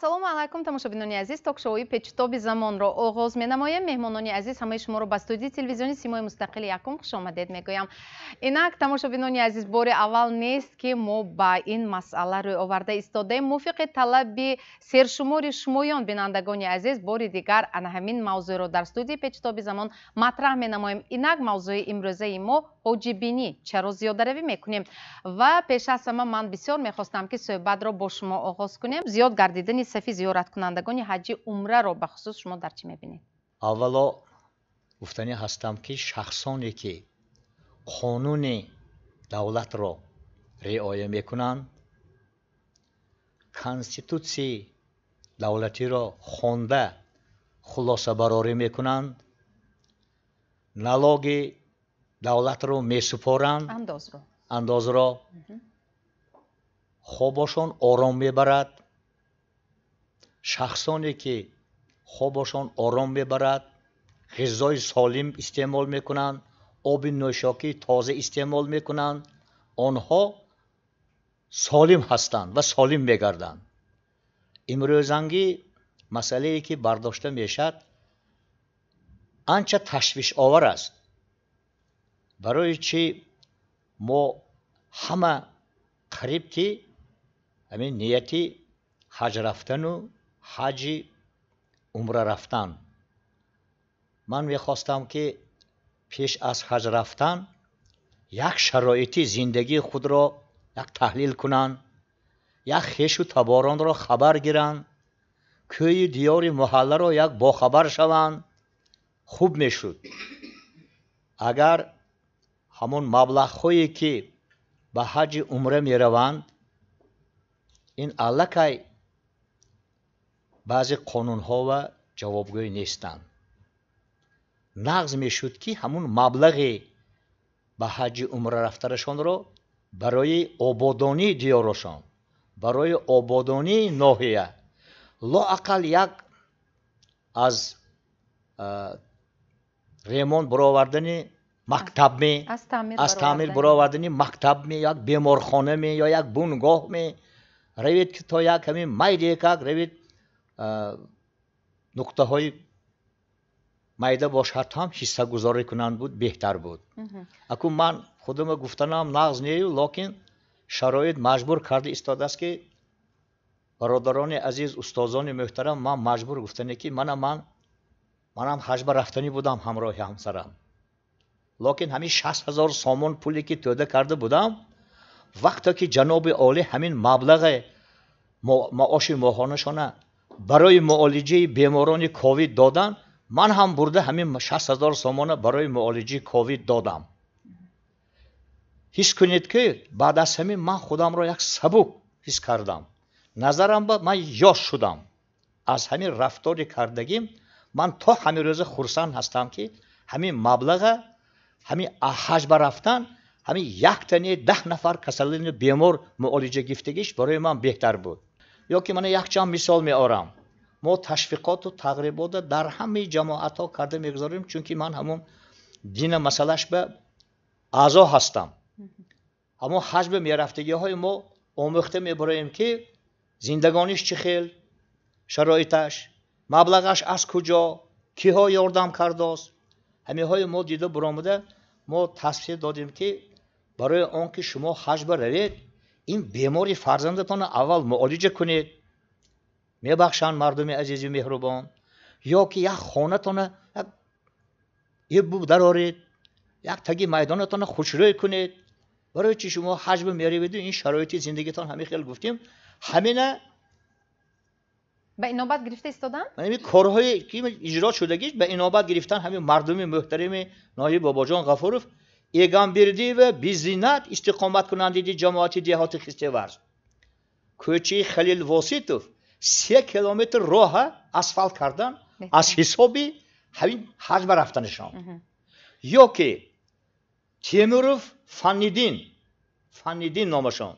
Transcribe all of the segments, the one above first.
Ассалому алайкум, тамошобинони азиз. Ток-шоуи Печутоби замонро оғоз менамоем. Меҳмонони азиз, ҳамаи шуморо ба студияи телевизиони Симои Мустақили якум хушомадед мегӯям. Инак, тамошобинони азиз, бори аввал нест, ки мо ба ин масъала рӯй оварда истодаем. Мувофиқи талаби сершумори шумоён, бинандагони азиз, бори дигар ана ҳамин мавзӯъро дар студияи Печутоби замон матраҳ менамоем. Инак, мавзӯи имрӯзаи мо: ҳоҷибинӣ, чаро зиёдаравӣ мекунем? Ва пеш аз ҳама ман бисёр мехостам, ки суҳбатро бо шумо оғоз кунем. Зиёд гардидани сафи зиёраткунандагони ҳаҷи умраро бахусус шумо дар чӣ мебинед? Аввало гуфтанӣ ҳастам, ки шахсоне, ки қонуни давлатро риоя мекунанд, конститутсияи давлатиро хонда хулосабарорӣ мекунанд, налоги давлатро месупоранд, андозро, андозро, хобошон ором мебарад. Шахсоне, ки хобошон ором мебарад, ғизои солим истеъмол мекунанд, оби нӯшокии тоза истеъмол мекунанд, онҳо солим ҳастанд ва солим мегарданд. Имрӯзангӣ масъалае, ки бардошта мешавад, анча ташвишовар аст. Барои чӣ мо ҳама қариб ки ҳамин нияти ҳаҷ рафтану ҳаҷи умра рафтан? Ман мехостам, ки пеш аз ҳаҷ рафтан як шароити зиндагии худро як таҳлил кунанд, як хешу таборонро хабар гиранд, кӯи диёри маҳалларо як бохабар шаванд. Хуб мешуд, агар ҳамон маблағҳое, ки ба ҳаҷи умра мераванд, ин аллакай баъзе қонунҳо ва ҷавобгӯй нестанд. Нағз мешуд, ки ҳамун маблағе ба ҳаҷи умра рафтанашонро барои ободонии диёрошон, барои ободонии ноҳия, лоақал як аз ремонт баровардани мактабме, аз таъмир баровардани мактабме, як беморхонаме ё як бунгоҳме равед, ки то як ҳамин майдекак равед, нуқтаҳои майда бошад ҳам, ҳиссагузорӣ кунанд буд, беҳтар буд. Аку ман худама гуфтанам нағз нею, локин шароит маҷбур карда истодааст, ки бародарони азиз, устозони муҳтарам, ман маҷбур гуфтане, ки мана манам ҳаҷба рафтанӣ будам ҳамроҳи ҳамсарам, локин ҳамин 60 000 сомон пуле, ки тӯда карда будам, вақте ки ҷаноби олӣ ҳамин маблағи маоши моҳонашона барои муолиҷаи беморони ковид доданд, ман ҳам бурда ҳамин 60 000 сомона барои муолиҷаи ковид додам. Ҳис кунед, ки баъд аз ҳамин ман худамро як сабук ҳис кардам. Назарам ба ман ёш шудам аз ҳамин рафтори кардагим. Ман то ҳамин рӯза хурсанд ҳастам, ки ҳамин маблаға ҳамин ҳаҷба рафтан, ҳамин якта не, 10 нафар касалини бемор муолиҷа гирифтагиш барои ман беҳтар буд. Ё ки мана якчанд мисол меорам. Мо ташвиқоту тағрибота дар ҳамаи ҷамоатҳо карда мегузорем, чунки ман ҳамон дина масъалаш ба аъзо ҳастам. Ҳамон ҳаҷби мерафтагиҳои мо омӯхта мебароем, ки зиндагониш чӣ хел, шароиташ, маблағаш аз куҷо, киҳо ёрдам кардост. Ҳамиҳои мо дида буромада, мо тавсия додем, ки барои он ки шумо ҳаҷба равед, ин бемори фарзандатонро аввал муолиҷа кунед, мебахшанд мардуми азизу меҳрубон, ё ки як хонатона иб дароред, як таги майдонатонро хушрӯй кунед. Барои чи шумо ҳаҷба мераведу ин шароити зиндагитон ҳамин хел? Гуфтем, ҳамина ба инобат гирифта истодан. Ҳамин корҳое, ки иҷро шудагиш, ба инобат гирифтан ҳамин мардуми муҳтарами ноҳияи Бобоҷон Ғафуров. Эгамбердиева Бизинат, истиқоматкунандаи ҷамоати деҳоти Хистеварз, кӯчаи Халил Воситов, 3 километр роҳа асфалт кардан аз ҳисоби ҳамин ҳаҷба рафтанашон. Ё ки Темуров Фаннидин, Фаннидин номашон,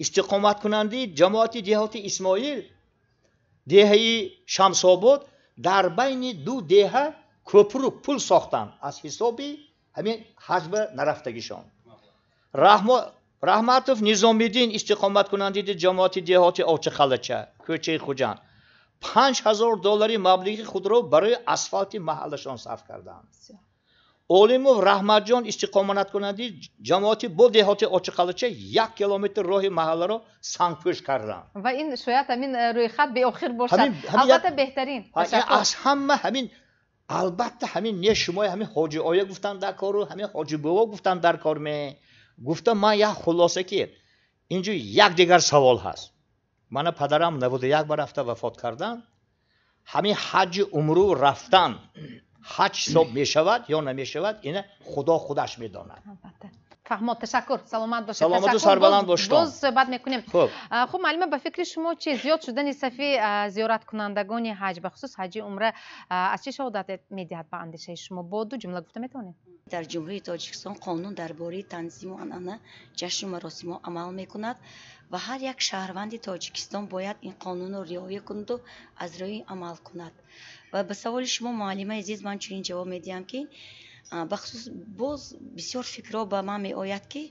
истиқоматкунандаи ҷамоати деҳоти Исмоил, деҳаи Шамсобод, дар байни ду деҳа кӯпру пул сохтанд аз ҳисоби ҳамин ҳаҷба нарафтагишон. Раҳматов Низомиддин, истиқоматкунандаи ҷамоати деҳоти Овчахалача, кӯчаи Хуҷанд. $5000 маблиғи худро барои асфалти маҳаллашон сарф карданд. Олимов Раҳматҷон истиқоматкунандаи ҷамоати бо деҳоти Очиқалача 1 километр роҳи маҳалларо сангпӯш карданд. Ва ин шояд ҳамин рӯйхат беохир бошад. Албатта беҳтарин. Аз ҳама ҳамин албатта ҳамин не шумои ҳамин ҳоҷи оя гуфтан дар кору ҳамин ҳоҷи бобо гуфтан дар кор ме. Гуфта ман як хулоса ки инҷо як дигар савол ҳаст. Мана падарам 91 бар рафта вафот кардан. Ҳамин ҳаҷи умру рафтан ҳаҷ ҳисоб мешавад ё намешавад, ина Худо худаш медонад. Албатта. Фаҳмод, ташаккур, саломат бошед. Саломату сарбаланд бошед. Боз суҳбат мекунем. Хуб, муаллима, ба фикри шумо чи зиёд шудани сафи зиёраткунандагони ҳаҷ, ба хусус ҳаҷи умра, аз чӣ шаҳодат медиҳад ба андешаи шумо? Бо ду ҷумла гуфта метавонед? Дар Ҷумҳурии Тоҷикистон қонун дар бораи танзиму анъана, ҷашну маросимҳо амал мекунад ва ҳар як шаҳрванди Тоҷикистон бояд ин қонунро риоя кунаду аз рӯи амал кунад. Ва ба саволи шумо, муаллимаи азиз, ман чунин ҷавоб медиҳам, ки бахусус боз бисёр фикрҳо ба ман меояд, ки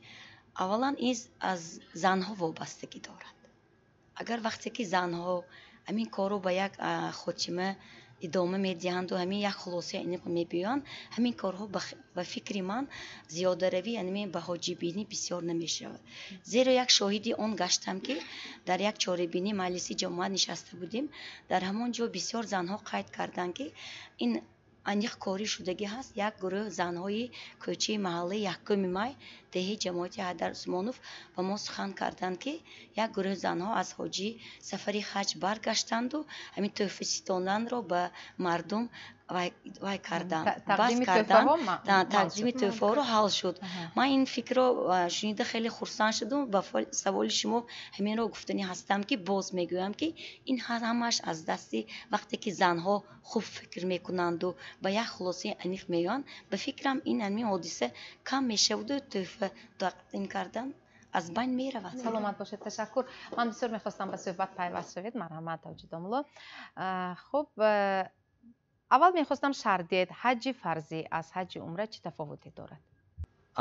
аввалан ин аз занҳо вобастагӣ дорад. Агар вақте ки занҳо ҳамин корро ба як хотима идома медиҳанду ҳамин як хулосаи аниқ мебиёянд, ҳамин корҳо ба фикри ман зиёдаравӣ, яъне ба ҳоҷибинӣ бисёр намешавад. Зеро як шоҳиди он гаштам, ки дар як чорабинии маҷлиси ҷамоат нишаста будем. Дар ҳамон ҷо бисёр занҳо қайд карданд, ки ин аниқ корӣ шудагӣ ҳаст. Як гурӯҳ занҳои кӯчаи маҳаллаи 1 май деҳаи ҷамоати Ҳайдар Усмонов ба мо сухан карданд, ки як гурӯҳ занҳо аз ҳоҷӣ сафари ҳаҷ баргаштанду ҳамин тӯҳфаситонанро ба мардум вай карданд, бас карданд, тақдими тӯҳфаҳоро ҳал шуд. Ман ин фикрро шунида хеле хурсанд шудам. Ба саволи шумо ҳаминро гуфтанӣ ҳастам, ки боз мегӯям, ки ин ҳамааш аз дасти вақте ки занҳо хуб фикр мекунанду ба як хулосаи аниқ меоянд, ба фикрам ин ҳамин ҳодиса кам мешаваду тӯҳфа тақдим кардан аз байн меравад. Саломат бошед, ташаккур. Ман бисёр мехостам ба суҳбат пайваст шавед. Марҳамат, Ҳоҷидомулло. Хуб, аввал мехостам шарҳ диҳед, ҳаҷи фарзӣ аз ҳаҷи умра чӣ тафовуте дорад?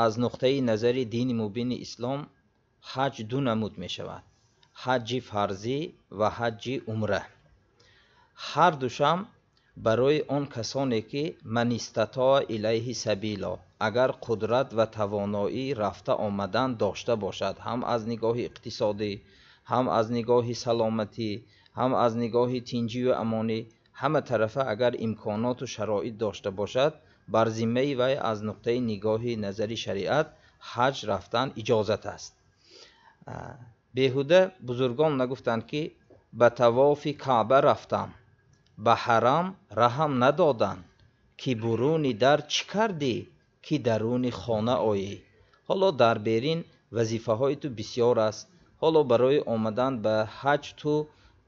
Аз нуқтаи назари дини мубини ислом ҳаҷ ду намуд мешавад: ҳаҷи фарзӣ ва ҳаҷи умра. Ҳар душам барои он касоне ки ман истатоа илайҳи сабило, агар қудрат ва тавоноӣ рафта омадан дошта бошад, ҳам аз нигоҳи иқтисодӣ, ҳам аз нигоҳи саломатӣ, ҳам аз нигоҳи тинҷию амонӣ, ҳама тарафа агар имконоту шароит дошта бошад, бар зиммаи вай аз нуқтаи нигоҳи назари шариат ҳаҷ рафтан иҷозат аст. Беҳуда бузургон нагуфтанд, ки ба тавофи Каъба рафтам, ба ҳарам раҳам надоданд, ки буруни дар чӣ кардӣ, ки даруни хона оӣ. Ҳоло дар берин вазифаҳои ту бисёр аст, ҳоло барои омадан ба ҳаҷ ту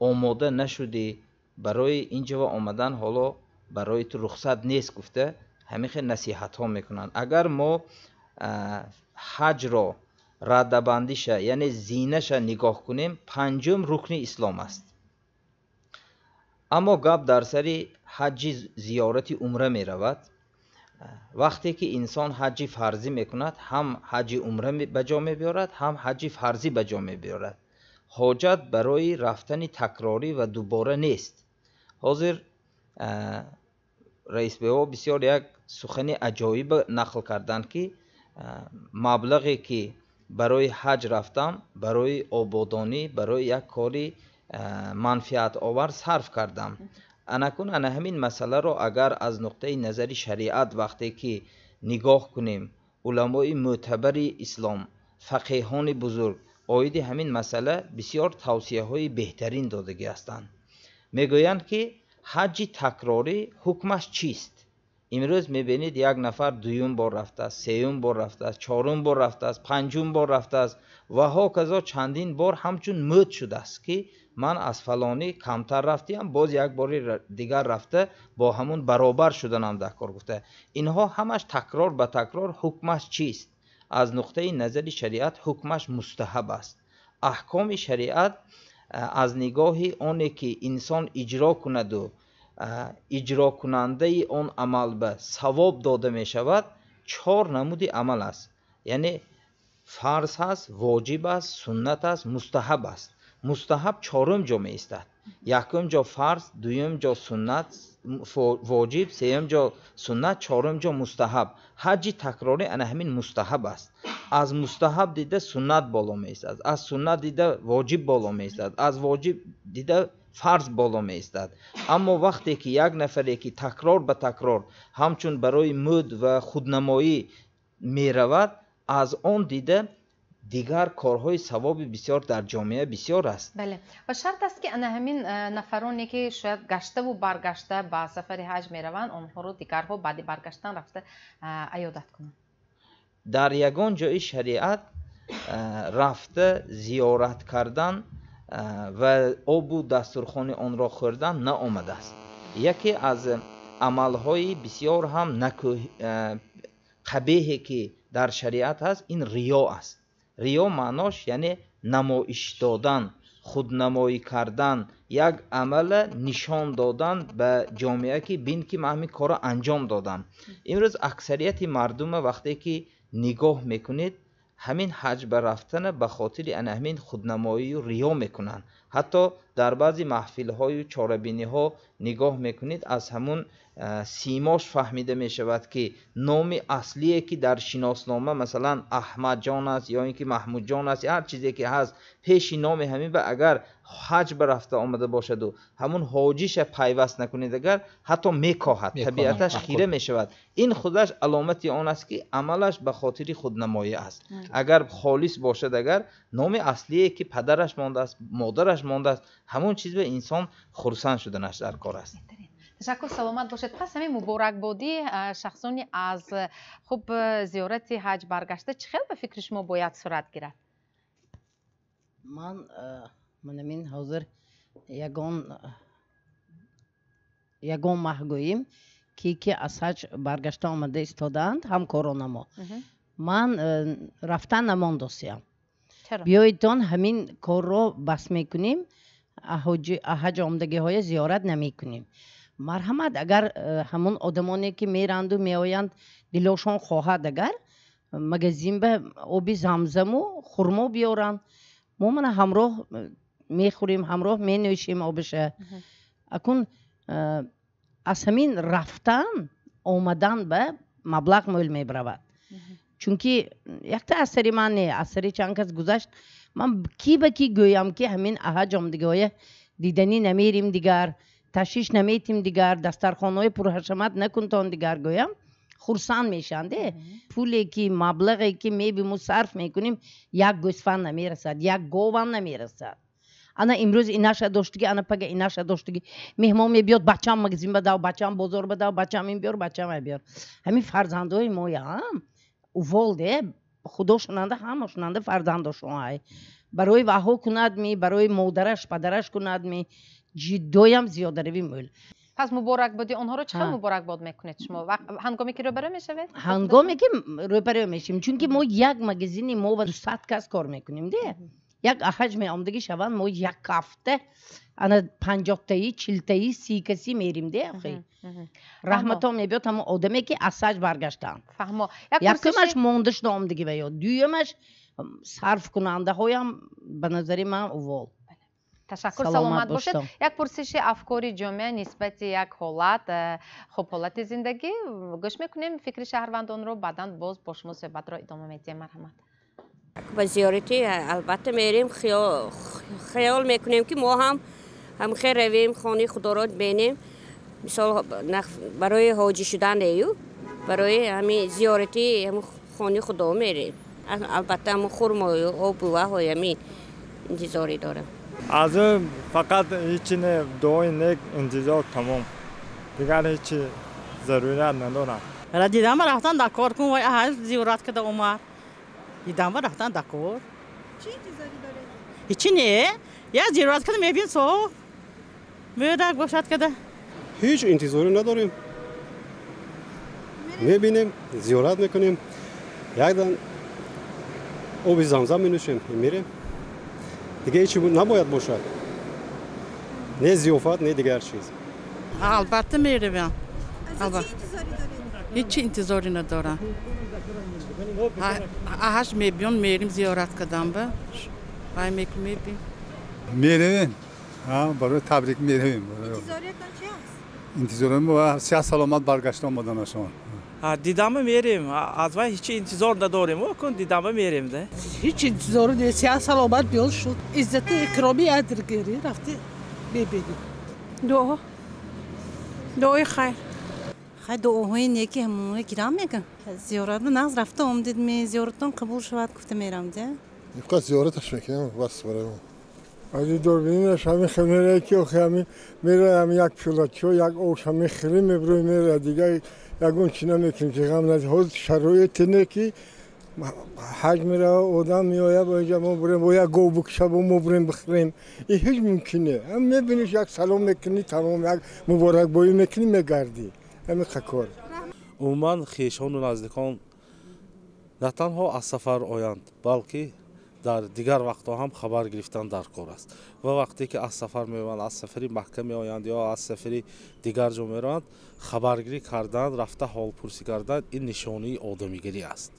омода нашудӣ, барои ин ҷо омадан ҳоло барои ту рухсат нест, гуфта ҳамин хел насиҳатҳо мекунанд. Агар мо ҳаҷро радабандиша, яъне зинаша нигоҳ кунем, панҷум рукни ислом аст. Аммо гап дар сари ҳаҷи зиёрати умра меравад. Вақте ки инсон ҳаҷи фарзӣ мекунад, ҳам ҳаҷи умра ба ҷо мебиёрад, ҳам ҳаҷи фарзӣ ба ҷо мебиёрад. Ҳоҷат барои рафтани такрорӣ ва дубора нест. Ҳозир раисбеҳо бисёр як сухани аҷоиб нақл карданд, ки маблағе ки барои ҳаҷ рафтам, барои ободонӣ, барои як кори манфиатовар сарф кардам. Анакун ана ҳамин масъаларо агар аз нуқтаи назари шариат вақте ки нигоҳ кунем, уламои мӯътабари ислом, фақеҳони бузург оиди ҳамин масъала бисёр тавсияҳои беҳтарин додагӣ ҳастанд. Мегӯянд, ки ҳаҷи такрорӣ ҳукмаш чист? Имрӯз мебинед як нафар дуюм бор рафтааст, сеюм бор рафтааст, чорум бор рафтааст, панҷум бор рафтааст ва ҳоказо чандин бор ҳамчун мӯд шудааст, ки ман аз фалонӣ камтар рафтиам, боз як бори дигар рафта бо ҳамун баробар шуданам дар кор гуфта. Инҳо ҳамаш такрор ба такрор ҳукмаш чист? Аз нуқтаи назари шариат ҳукмаш мустаҳаб аст. Аҳкоми шариат аз нигоҳи оне ки инсон иҷро кунаду иҷрокунандаи он амал ба савоб дода мешавад, чор намуди амал аст. Яъне фарз ҳаст, воҷиб аст, суннат аст, мустаҳаб аст. Мустаҳаб чорум ҷо меистад. Якум ҷо фарз, дуюм ҷо суннат, воҷиб, сеюм ҷо суннат, чорум ҷо мустаҳаб. Ҳаҷи такрорӣ ана ҳамин мустаҳаб аст. Аз мустаҳаб дида суннат боло меистад, аз суннат дида воҷиб боло меистад, аз воҷиб дида фарз боло меистад. Аммо вақте ки як нафаре ки такрор ба такрор ҳамчун барои мӯд ва худнамоӣ меравад, аз он дида дигар корҳои савоби бисёр дар ҷомеа бисёр аст. Бале, ва шарт аст, ки ана ҳамин нафароне, ки шояд гаштаву баргашта ба сафари ҳаҷ мераванд, онҳоро дигарҳо баъди баргаштан рафта аёдат кунанд. Дар ягон ҷои шариат рафта зиёрат кардан ва обу дастурхони онро хӯрдан наомадааст. Яке аз амалҳои бисёр ҳам қабеҳе, ки дар шариат ҳаст, ин риё аст. Риё маънош яъне намоиш додан, худнамоӣ кардан, як амала нишон додан ба ҷомеа, ки бин, ки ман ҳамин корро анҷом додам. Имрӯз аксарияти мардума вақте ки нигоҳ мекунед, ҳамин ҳаҷ ба рафтана ба хотири ана ҳамин худнамоию риё мекунанд. Ҳатто дар баъзе маҳфилҳою чорабиниҳо нигоҳ мекунед, аз ҳамун симош фаҳмида мешавад, ки номи аслие, ки дар шиноснома, масалан, Аҳмадҷон аст ё ин ки Маҳмудҷон аст, ҳар чизе ки ҳаст пеши номи ҳамин ба, агар ҳаҷ ба рафта омада бошаду ҳамун ҳоҷиша пайваст накунед, агар ҳатто мекоҳад, табиаташ хира мешавад. Ин худаш аломати он аст, ки амалаш ба хотири худнамоӣ аст. Агар холис бошад, агар номи аслие, ки падараш мондааст, модараш мондааст, ҳамон чиз ба инсон хурсанд шуданаш дар кор аст. Ташаккур, саломат бошед. Пас ҳамин муборакбодӣ шахсони аз хуб зиёрати ҳаҷ баргашта чӣ хел ба фикри шумо бояд сурат гирад? Ман манамин ҳозир ягон маҳ гӯем, ки аз ҳаҷ баргашта омада истодаанд ҳамкоронамо, ман рафтан намондосиям. Биёедтон, ҳамин корро бас мекунем, ҳаҷ омадагиҳоя зиёрат намекунем. Марҳамат, агар ҳамон одамоне, ки меранду меоянд, дилошон хоҳад, агар магазин ба оби замзаму хурмо биёранд, мо мана ҳамроҳ мехӯрем, ҳамроҳ менӯшем обиша. Акун аз ҳамин рафтан омадан ба маблағ мӯл мебаравад, чунки якта аз сари ман не, аз сари чанд кас гузашт. Ман ки ба ки гӯям, ки ҳамин ҳаҷ омадагиҳоя диданӣ намерим, дигар ташвиш наметим, дигар дастархонаҳои пурҳашамат накунтон дигар гӯям, хурсанд мешаванд. Пуле ки, маблағе ки мебиму сарф мекунем, як гӯсфанд намерасад, як говам намерасад. Ана имрӯз инаша доштагӣ, ана пага инаша доштагӣ, меҳмон мебиёд, бачам магазин бадав, бачам бозор бадав, бачам ин биёр, бачам ай биёр. Ҳамин фарзандҳои моям уволде, худо шунанда, ҳама шунанда, фарзандошон ай барои ваҳо кунад ми, барои модараш, падараш кунад ми, ҷиддоям зиёдаравӣ мӯл. Пас муборакбодӣ онҳоро чӣ хел муборакбод мекунед шумо ҳангоме ки рӯбарӯ мешавед? Ҳангоме ки рӯбарӯ мешем, чунки мо як магазини мо ва 200 кас кор мекунем де, як ҳаҷ меомадагӣ шаванд, мо як ҳафта ана 50-таи, 40-таи, 30 каси мерим де. Охи, раҳмато мебиёд ҳамон одаме, ки аз ҳаҷ баргаштанд. Фаҳмо. Якумаш монда шуда омадагӣ ва ё дуюмаш сарфкунандаҳоям ба назари ман увол. Ташаккур, саломат бошед. Як пурсиши афкори ҷомеа нисбати як ҳолат, хуб, ҳолати зиндагӣ, гӯш мекунем фикри шаҳрвандонро, баъдан боз бо шумо суҳбатро идома медиҳем. Марҳамат. Ба зиёрати албатта мерем, хаёл мекунем, ки мо ҳам ҳамхел равем, хонаи худоро бинем. Мисол, барои ҳоҷӣ шудан нею, барои ҳамин зиёрати хонаи худо мерем. Албатта, ҳамн хурмою обу ваҳои ҳамин интизорӣ дорам. Аз ӯ фақат ҳечи не, дуои нек интизор, тамом, дигар ҳечи зарурат надорам. Дидам рафтан дар кор кун, вай ҳаҷ зиёрат када омад. Дидам рафтан дар кор. Чӣ интизорӣ доред? Ҳечи не, як зиёрат када мебин, со мӯдак бошад када. Ҳеҷ интизорӣ надорем, мебинем, зиёрат мекунем, якдан оби замзам менӯшем, мерем. Дига ҳечи набояд бошад, не зиёфат, не дигар чиз. Албатта, меравам. Аз чӣ интизорӣ доред? Ҳечи интизорӣ надорам. Ҳаҷ мебиён, мерим зиёрат кадан ба вай мебин. Меравем, барои табрик меравем. Интизориятон чи аст? Интизорим сиҳат саломат баргашта омаданашон. Дидама мерем, аз вай ҳеҷ интизор надорем, кун дидама мерем. Да, ҳеҷ интизор нест, сиҳат саломат биёд шуд. Иззату икроми адргирӣ рафти мебинем. Дуо, дуои хайр. Хай, дуоҳои неки ҳамоне гирам мекун. Зиёрат нағз рафта омдид, ме зиёратон қабул шавад гуфта мерам де. Фақат зиёраташ мекунем, бас барои мо. Аз дидорбинаш ҳамин хел меравад, ки охи ҳамин меравад, ҳамин як пиёла чой, як ош ҳамин хеле мебурӯй меравад, дигар ягон чи намекунем, ки ғам надиҳ. Ҳозир шароите не, ки ҳаҷ мерава, одам меояд, бо инҷа мо бурем, бо як гов бикша, бо мо бурем бихӯрем. Ин ҳеҷ мумкин не. Ҳам мебиниш, як салом мекунӣ, тамом, як муборакбоӣ мекунӣ, мегардӣ. Ҳамин кор. Умуман хешону наздикон на танҳо аз сафар оянд, балки дар дигар вақтҳо ҳам хабар гирифтан дар кор аст. Ва вақте ки аз сафар меоянд, аз сафари Макка меоянд ё аз сафари дигар ҷо мераванд, хабаргирӣ кардан, рафта ҳолпурсӣ кардан ин нишонаи одамигарӣ аст.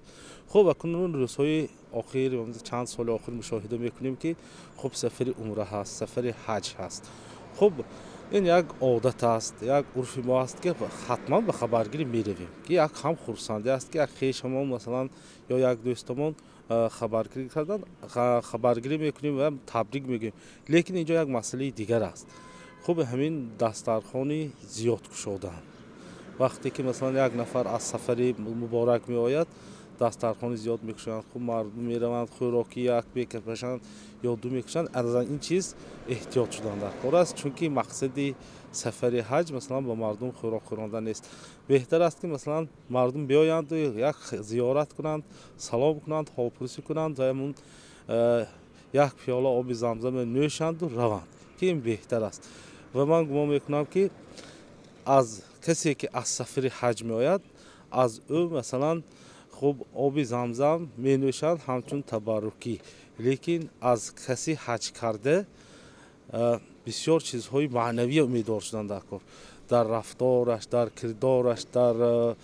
Хуб, акнун рӯзҳои охир, чанд соли охир мушоҳида мекунем, ки хуб сафари умра ҳаст, сафари ҳаҷ ҳаст. Хуб, ин як одат аст, як урфи мо аст, ки ҳатман ба хабаргирӣ меравем, ки як ҳам хурсандӣ аст, ки як хешамон масалан ё як дӯстамон хабаргирӣ кардан, хабаргирӣ мекунем ва табрик мегӯем. Лекин инҷо як масъалаи дигар аст. Хуб, ҳамин дастархони зиёд кушодан, вақте ки масалан як нафар аз сафари муборак меояд, дастархони зиёд мекушоянд. Хуб, мардум мераванд, хӯроки як мекашанд ё ду мекушанд. Аз ин чиз эҳтиёт шудан дар кор аст, чунки мақсади сафари ҳаҷ масалан ба мардум хӯрок хӯрондан нест. Беҳтар аст, ки масалан мардум биёянду як зиёрат кунанд, салом кунанд, ҳолпурсӣ кунанд ва ҳамун як пиёла оби замзаме нӯшанду раванд, ки ин беҳтар аст. Ва ман гумон мекунам, ки аз касе ки аз сафари ҳаҷ меояд, аз ӯ масалан хуб оби замзам менӯшанд ҳамчун табаррукӣ, лекин аз каси ҳаҷ карда бисёр чизҳои маънавӣ умедвор шудан дар кор, дар рафтораш, дар кирдораш, дар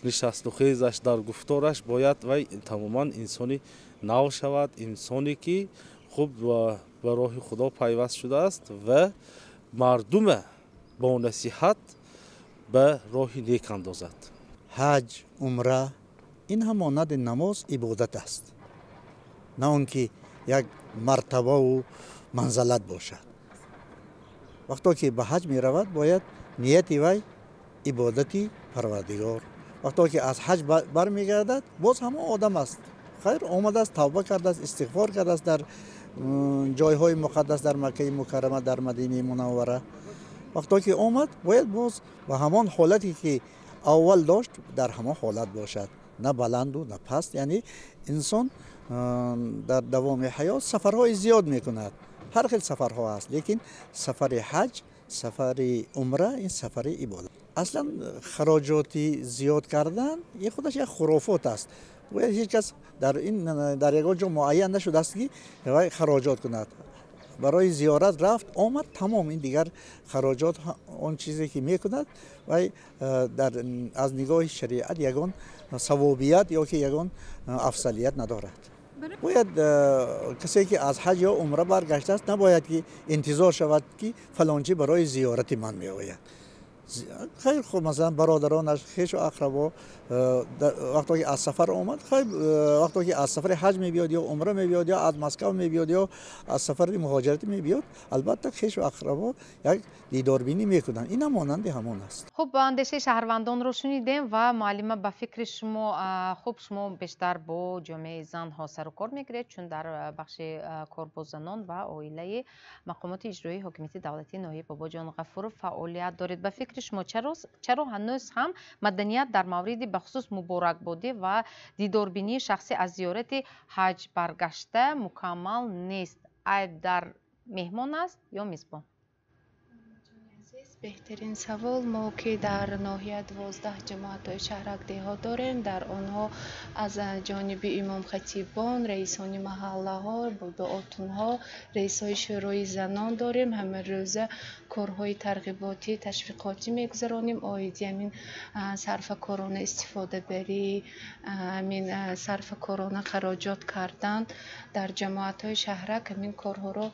нишасту хезаш, дар гуфтораш бояд вай тамоман инсони нав шавад, инсоне ки хуб ба роҳи Худо пайваст шудааст ва мардума бо насиҳат ба роҳи нек андозад. Ҳаҷ, умра ин ҳам монанди намоз ибодат аст, на он ки як мартабаву манзалат бошад. Вақто ки ба ҳаҷ меравад, бояд нияти вай ибодати Парвардигор. Вақто ки аз ҳаҷ бармегардад, боз ҳамон одам аст. Хайр, омадааст, тавба кардааст, истиғфор кардааст дар ҷойҳои муқаддас, дар Маккаи Мукаррама, дар Мадинаи Мунаввара. Вақто ки омад, бояд боз ба ҳамон ҳолате ки аввал дошт, дар ҳамон ҳолат бошад, на баланду на паст. Яъне инсон дар давоми ҳаёт сафарҳои зиёд мекунад, ҳар хел сафарҳо аст, лекин сафари ҳаҷ, сафари умра ин сафари ибодат. Аслан хароҷоти зиёд кардан ин худаш як хурофот аст. Бояд ҳеҷ кас дар ин дар ягон ҷо муайян нашудааст, ки вай хароҷот кунад. Барои зиёрат рафт, омад, тамом. Ин дигар хароҷот, он чизе ки мекунад вай, дар аз нигоҳи шариат ягон савобият ё ки ягон афзалият надорад. Бояд касе ки аз ҳаҷ ё умра баргаштааст, набояд ки интизор шавад, ки фалончӣ барои зиёрати ман меояд. Хайр, хуб, масалан бародаронаш, хешу ақрабо, вақто ки аз сафар омад, хайр, вақто ки аз сафари ҳаҷ мебиёд ё умра мебиёд ё аз Москав мебиёд ё аз сафари муҳоҷиратӣ мебиёд, албатта хешу ақрабо як дидорбинӣ мекунанд. Ин ҳам монанди ҳамон аст. Хуб, андешаи шаҳрвандонро шунидем. Ва муаллима, ба фикри шумо, хуб, шумо бештар бо ҷомеаи занҳо сару кор мегиред, чун дар бахши кор бо занон ва оилаи мақомоти иҷроии ҳокимияти давлатии ноҳияи Бобоҷон Ғафуров фаъолият доред. Ба фикри шумо, чаро ҳанӯз ҳам маданият дар мавриди бахусус муборакбодӣ ва дидорбинии шахсӣ аз зиёрати ҳаҷ баргашта мукаммал нест? Айб дар меҳмон аст ё мизбон? Азиз, Беҳтарин савол. Мо ки дар ноҳия 12 ҷамоатҳои шаҳрак деҳот дорем, дар онҳо аз ҷониби имомхатибон, раисони маҳаллаҳо, дуотунҳо, раисҳои шӯрои занон дорем. Ҳамарӯза корҳои тарғиботӣ, ташвиқотӣ мегузаронем оиди ҳамин сарфакорона истифодабарӣ, ҳамин сарфакорона хароҷот кардан дар ҷамоатҳои шаҳрак. Ҳамин корҳоро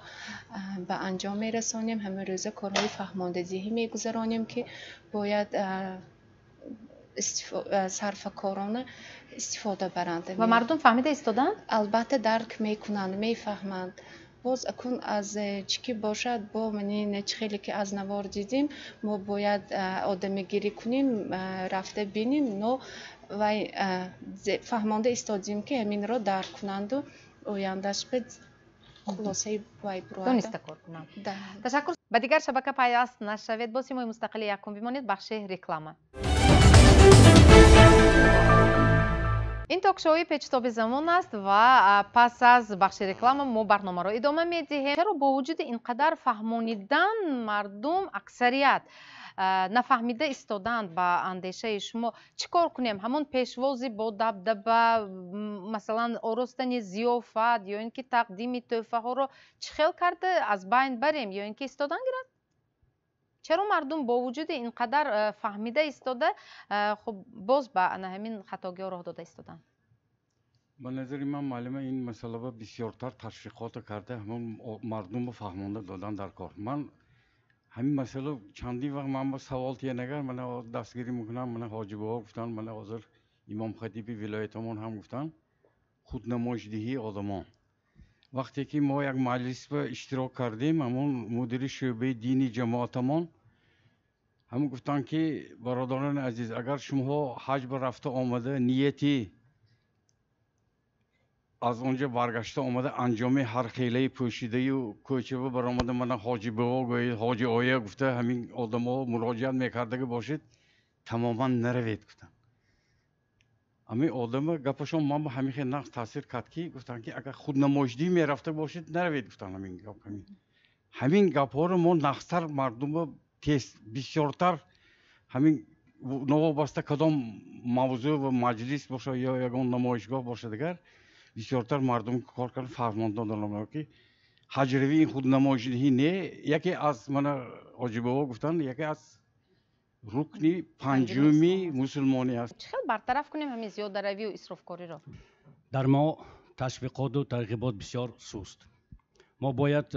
ба анҷом мерасонем. Ҳамарӯза корҳои фаҳмондадиҳӣ мегузаронем, ки бояд сарфакорона истифода баранд. Ва мардум фаҳмида истоданд? Албатта, дарк мекунанд, мефаҳманд. Боз акун аз чӣ ки бошад, бо мани чӣ хеле ки аз навор дидем, мо бояд одамигирӣ кунем, рафта бинем, но вай фаҳмонда истодем, ки ҳаминро дарк кунанду ояндаш ба хулосаи вай бурада. Дониста кор кунанд. Ташаккур. Ба дигар шабака пайваст нашавед. Бо Симои мустақили якум бимонед. Бахши реклама. Ин ток-шоуи Печтоби замон аст ва пас аз бахши реклама мо барномаро идома медиҳем. Чаро бо вуҷуди ин қадар фаҳмонидан мардум аксарият нафаҳмида истоданд? Ба андешаи шумо чӣ кор кунем? Ҳамон пешвози бо дабдаба, масалан, оростани зиёфат ё ин ки тақдими тӯҳфаҳоро чӣ хел карда аз байн барем ё ин ки истодан гирад? Чаро мардум бо вуҷуди ин қадар фаҳмида истода, хуб, боз ба ана ҳамин хатогиҳо роҳ дода истоданд? Ба назари ман, муаллима, ин масъалаба бисёртар ташвиқото карда, ҳамон мардумро фаҳмонда додан дар кор. Ман ҳамин масъала чандин вақт ман ба савол тиянагар мана дастгирӣ мекунам. Мана ҳоҷибоҳо гуфтанд, мана ҳозир имомхатиби вилоятамон ҳам гуфтанд, худнамоишдиҳии одамон. Вақте ки мо як маҷлисба иштирок кардем, ҳамон мудири шӯъбаи дини ҷамоатамон ҳамон гуфтанд, ки бародарони азиз, агар шумоҳо ҳаҷ ба рафта омада, нияти аз он ҷо баргашта омада, анҷоми ҳархелаи пӯшидаю кӯчаба баромада, мана ҳоҷибаво гӯед, ҳоҷи оя гуфта ҳамин одамо муроҷиат мекардага бошед, тамоман наравед, гуфтанд. Ҳамин одама гапашон ман ба ҳамин хел нағз таъсир кард, ки гуфтанд, ки агар худнамоишдӣ мерафта бошед, наравед, гуфтанд. Ҳамин гап, ҳамин гапҳоро мо нағзтар мардумро тез бисёртар ҳамин новобаста кадом мавзӯъ ва маҷлис бошад ё ягон намоишгоҳ бошад, дигар бисёртар мардум кор карда фаҳмонда додам, ки ҳаҷравӣ ин худнамоишдиҳӣ не, яке аз мана ҳоҷибаво гуфтанд, яке аз рукни панҷуми мусулмонӣ аст. Чӣ хел бартараф кунем ҳамин зиёдаравию исрофкориро? Дар мо ташвиқоту тарғибот бисёр суст. Мо бояд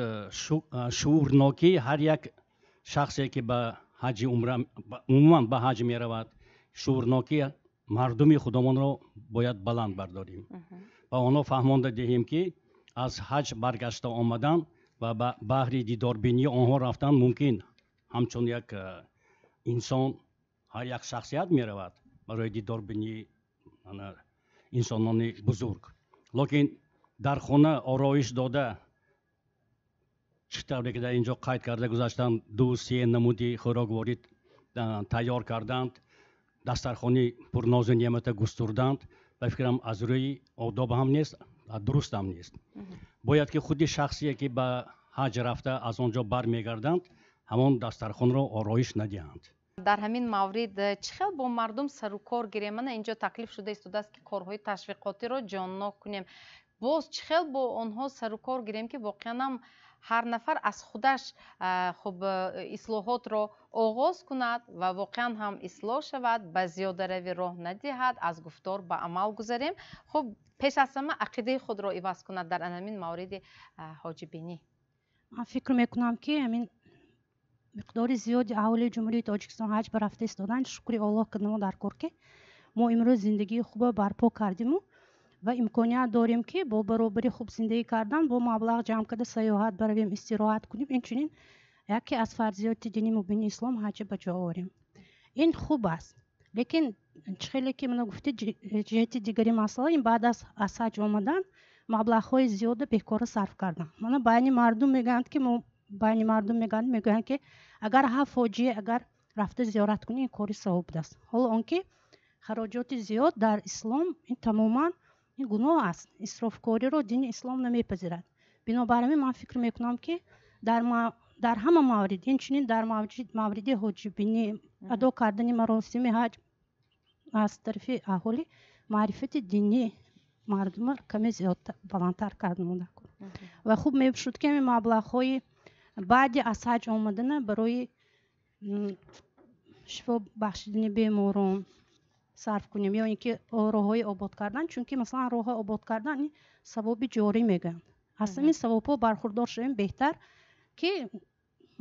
шуурнокии ҳар як шахсе, ки ба ҳаҷи умра, умуман ба ҳаҷ меравад, шуурнокии мардуми худомонро бояд баланд бардорем ва онҳо фаҳмонда диҳем, ки аз ҳаҷ баргашта омадан ва ба баҳри дидорбинии онҳо рафтан мумкин, ҳамчун як инсон ҳар як шахсият меравад барои дидорбинии инсонони бузург, лекин дар хона ороиш дода, чӣ тавре ки дар ин ҷо қайд карда гузаштанд, 2-3 намуди хӯрокворӣ тайёр карданд, дастархони пурнозу неъмата густурданд, ба фикрам, аз рӯи одоб ҳам нест, дуруст ҳам нест. Бояд ки худи шахсие, ки ба ҳаҷ рафта аз он ҷо бармегарданд, ҳамон дастархонро ороиш надиҳанд. Дар ҳамин маврид чӣ хел бо мардум сарукор гирем? Мана инҷо таклиф шуда истодааст, ки корҳои ташвиқотиро ҷоннок кунем. Боз чӣ хел бо онҳо сарукор гирем, ки воқеан ҳам ҳар нафар аз худаш хуб ислоҳотро оғоз кунад ва воқеан ҳам ислоҳ шавад, ба зиёдаравӣ роҳ надиҳад, аз гуфтор ба амал гузарем, хуб, пеш аз ҳама ақидаи худро иваз кунад дар ҳамин мавриди ҳоҷибинӣ? Ман фикр мекунам, ки ҳамин миқдори зиёди аҳолии Ҷумҳурии Тоҷикистон ҳаҷ ба рафта истоданд. Шукри Оллоҳ кардемо дар кор, ки мо имрӯз зиндагии хубро барпо кардиму ва имконият дорем, ки бо баробари хуб зиндагӣ кардан, бо маблағ ҷамъ карда сайёҳат баравем, истироҳат кунем. Инчунин яке аз фарзиёти дини мубини ислом ҳаҷа ба ҷо орем. Ин хуб аст, лекин чӣ хеле ки мана гуфтед, ҷиҳати дигари масъала ин баъд аз ҳаҷ омадан маблағҳои зиёда бекора сарф кардан. Мана байни мардум мегӯянд, ки мо байни мардум мегӯянд, ки агар ҳафт ҳоҷие агар рафта зиёрат кунӣ, ин кори савоб будааст. Ҳоло он ки хароҷоти зиёд дар ислом ин тамоман ин гуноҳ аст. Исрофкориро дини ислом намепазирад. Бинобар ҳамин ман фикр мекунам, ки дар Дар ҳама маврид, инчунин дар мавриди ҳоҷибинӣ, адо кардани маросими ҳаҷ аз тарафи аҳолӣ маърифати динии мардумро каме зиёд баландтар карда монда. Ва хуб мешуд, ки ҳамин маблағҳои баъди аз ҳаҷ омадана барои шифо бахшидани беморон сарф кунем ё ин ки роҳҳои обод кардан, чунки масалан роҳҳои обод кардан савоби ҷорӣ мегӯянд. Аз ҳамин савобҳо бархурдор шавем беҳтар, ки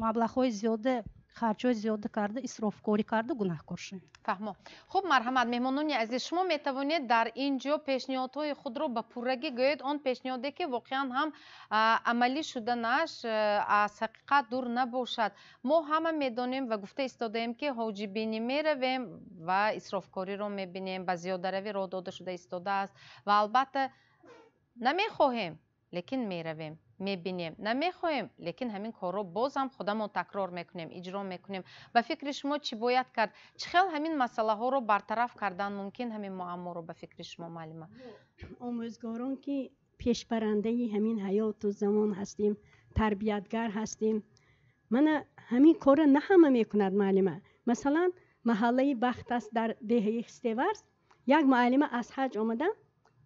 маблағҳои зиёда, харҷҳои зиёда карда, исрофкорӣ карда гунаҳкор шавем. Фаҳмо. Хуб, марҳамат, меҳмонони азиз, шумо метавонед дар ин ҷо пешниҳодҳои худро ба пуррагӣ гӯед, он пешниҳоде ки воқеан ҳам амалӣ шуданаш аз ҳақиқат дур набошад. Мо ҳама медонем ва гуфта истодаем, ки ҳоҷибинӣ меравем ва исрофкориро мебинем, ба зиёдаравӣ роҳ дода шуда истодааст ва албатта намехоҳем, лекин меравем, мебинем, намехоҳем, лекин ҳамин корро боз ҳам худамон такрор мекунем, иҷро мекунем. Ба фикри шумо чӣ бояд кард? Чӣ хел ҳамин масъалаҳоро бартараф кардан мумкин, ҳамин муамморо, ба фикри шумо, муаллима? Омӯзгорон ки пешбарандаи ҳамин ҳаёту замон ҳастем, тарбиятгар ҳастем, мана ҳамин корро на ҳама мекунад, муаллима. Масалан, маҳаллаи Бахт аст дар деҳаи Хистеварз, як муаллима аз ҳаҷ омадан,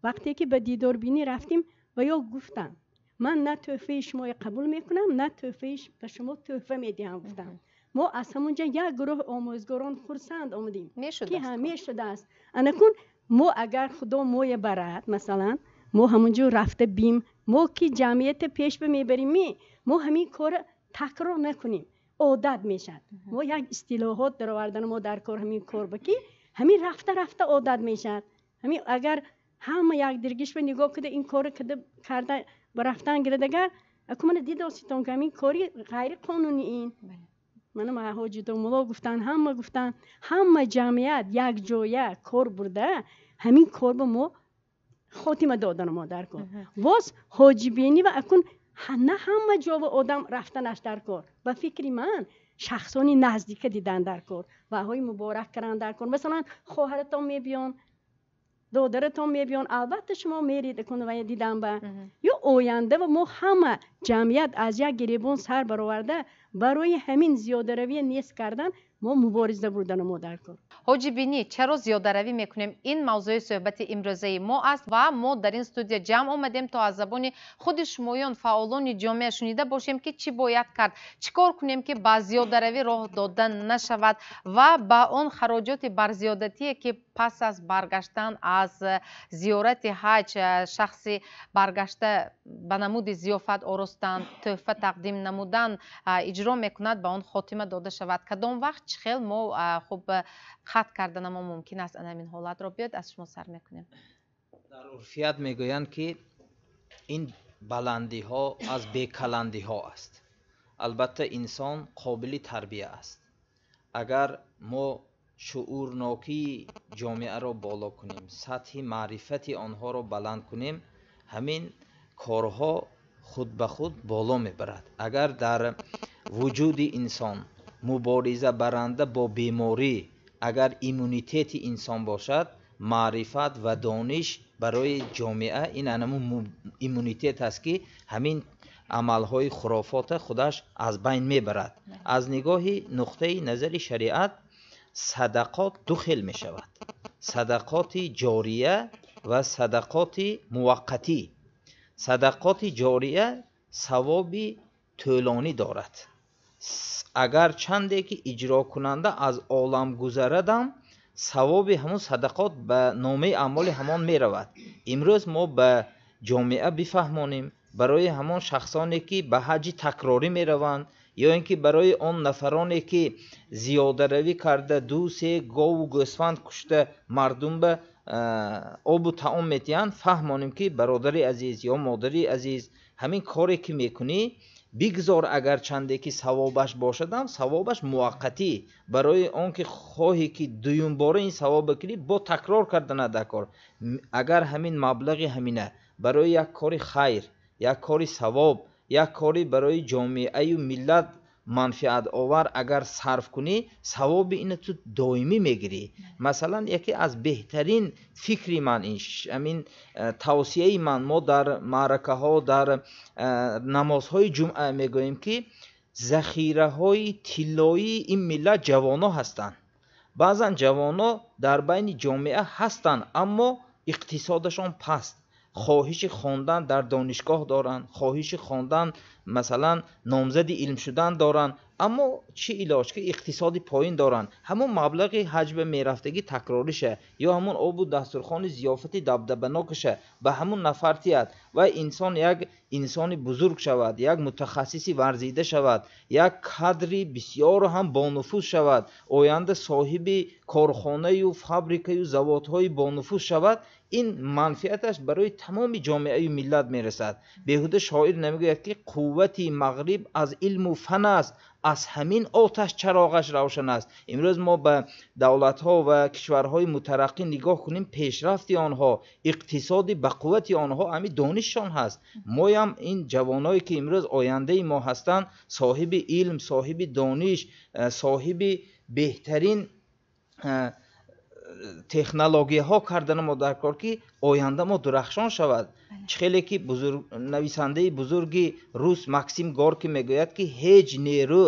вақте ки ба дидорбинӣ рафтем, ва ё гуфтанд: ман на тӯҳфаи шуморо қабул мекунам, на тӯҳфаи ба шумо тӯҳфа медиҳам, гуфтам. Мо аз ҳамонҷа як гурӯҳ омӯзгорон хурсанд омадем, ки мешудааст. Анакун мо агар Худо моя барад, масалан, мо ҳамонҷо рафта бим, мо ки ҷамъията пеш мебарем, мо ҳамин корро такрор накунем, одат мешавад. Мо як истилоҳот даровардан мо дар кор ҳамин кор ба ки ҳамин рафта рафта одат мешавад. Ҳамин агар ҳама якдиргиш ба нигоҳ куда ин корро карда ба рафтан гирад, агар аку мана дидоситон ки ҳамин кори ғайриқонунӣ ин. Мана ҳоҷи домулло гуфтанд, ҳама гуфтанд, ҳама ҷамъият якҷоя кор бурда ҳамин кор ба мо хотима додан мо дар кор. Боз ҳоҷибинӣ ва акун на ҳама ҷо ва одам рафтанаш дар кор. Ба фикри ман шахсони наздика дидан дар кор, ваҳои муборак кардан дар кор. Масалан, хоҳаратон мебиён, додаратон мебиён, албатта шумо мерید кун ва дидан ба ё оянда ва мо ҳама ҷамъият аз як гиребон сар бароварда барои ҳамин зиёдаравӣ нест кардан мо мубориза бурдан мо дар кор. Ҳоҷибинӣ чаро зиёдаравӣ мекунем? Ин мавзӯи суҳбати имрӯзаи мо аст ва мо дар ин студия ҷамъ омадем то аз забони худи шумоён, фаъолони ҷомеа шунида бошем, ки чӣ бояд кард, чӣ кор кунем, ки ба зиёдаравӣ роҳ дода нашавад ва ба он хароҷоти барзиёдатие, ки пас аз баргаштан аз зиёрати ҳаҷ шахси баргашта ба намуди зиёфат оростан, тӯҳфа тақдим намудан иҷро мекунад, ба он хотима дода шавад. Кадом вақт чӣ хел мо хуб қатъ карданамо мумкин аст ин ҳолатро? Биёед аз шумо сар мекунем. Дар урфият мегӯянд, ки ин баландиҳо аз бекаландиҳо аст. Албатта инсон қобили тарбия аст. Агар мо шуурнокии ҷомеаро боло кунем, сатҳи маърифати онҳоро баланд кунем, ҳамин корҳо худ ба худ боло мебарад. Агар дар вуҷуди инсон мубориза баранда бо беморӣ, агар иммунитети инсон бошад, маърифат ва дониш барои ҷомеа ин анамун иммунитет аст, ки ҳамин амалҳои хурофота худаш аз байн мебарад. Аз нигоҳи нуқтаи назари шариат садақот ду хел мешавад: садақоти ҷория ва садақоти муваққатӣ. Садақоти ҷория савоби тӯлонӣ дорад. Агар чанде ки иҷрокунанда аз олам гузарадам, савоби ҳамон садақот ба номаи аъмоли ҳамон меравад. Имрӯз мо ба ҷомеа бифаҳмонем, барои ҳамон шахсоне ки ба ҳаҷи такрорӣ мераванд ё ин ки барои он нафароне ки зиёдаравӣ карда ду се гову гӯсфанд кушта мардум ба обу таом медиҳанд, фаҳмонем ки бародари азиз ё модари азиз, ҳамин коре ки мекунӣ бигзор агар чанде ки савобаш бошадам, савобаш муваққатӣ. Барои он ки хоҳӣ ки дуюмбора ин савоб кунӣ, бо такрор кардана дар кор. Агар ҳамин маблағи ҳамина барои як кори хайр, як кори савоб, як кори барои ҷомеаю миллат манфиатовар агар сарф кунӣ, савоби ина ту доимӣ мегирӣ. Масалан, яке аз беҳтарин фикри ман ин, ҳамин тавсияи ман, мо дар маъракаҳо, дар намозҳои ҷумъа мегӯем, ки Захираҳои тиллоии ин миллат ҷавонҳо ҳастанд. Баъзан ҷавонҳо дар байни ҷомеа ҳастанд, аммо иқтисодашон паст, хоҳиши хондан дар донишгоҳ доранд, хоҳиши хондан, масалан, номзади илм шудан доранд, аммо чӣ илоҷ ки иқтисоди поин доранд. Ҳамон маблағи ҳаҷба мерафтагӣ такрориша ё ҳамон обу дастурхони зиёфати дабдабанокаша ба ҳамон нафар тиҳад ва инсон як инсони бузург шавад, як мутахассиси варзида шавад, як кадри бисёр ҳам бонуфуз шавад, оянда соҳиби корхонаю фабрикаю заводҳои бонуфуз шавад. Ин манфиаташ барои тамоми ҷомеаю миллат мерасад. Беҳуда шоир намегӯяд, ки қуввати мағриб аз илму фан аст, аз ҳамин оташ чароғаш равшан аст. Имрӯз мо ба давлатҳо ва кишварҳои мутараққӣ нигоҳ кунем, пешрафти онҳо, иқтисоди бақуввати онҳо ҳамин донишшон ҳаст. Моям ин ҷавоное ки имрӯз ояндаи мо ҳастанд, соҳиби илм, соҳиби дониш, соҳиби беҳтарин технологияҳо кардана мо дар кор, ки оянда мо дурахшон шавад. Чӣ хеле ки нависандаи бузурги рус Максим Горкий мегӯяд, ки ҳеҷ нерӯ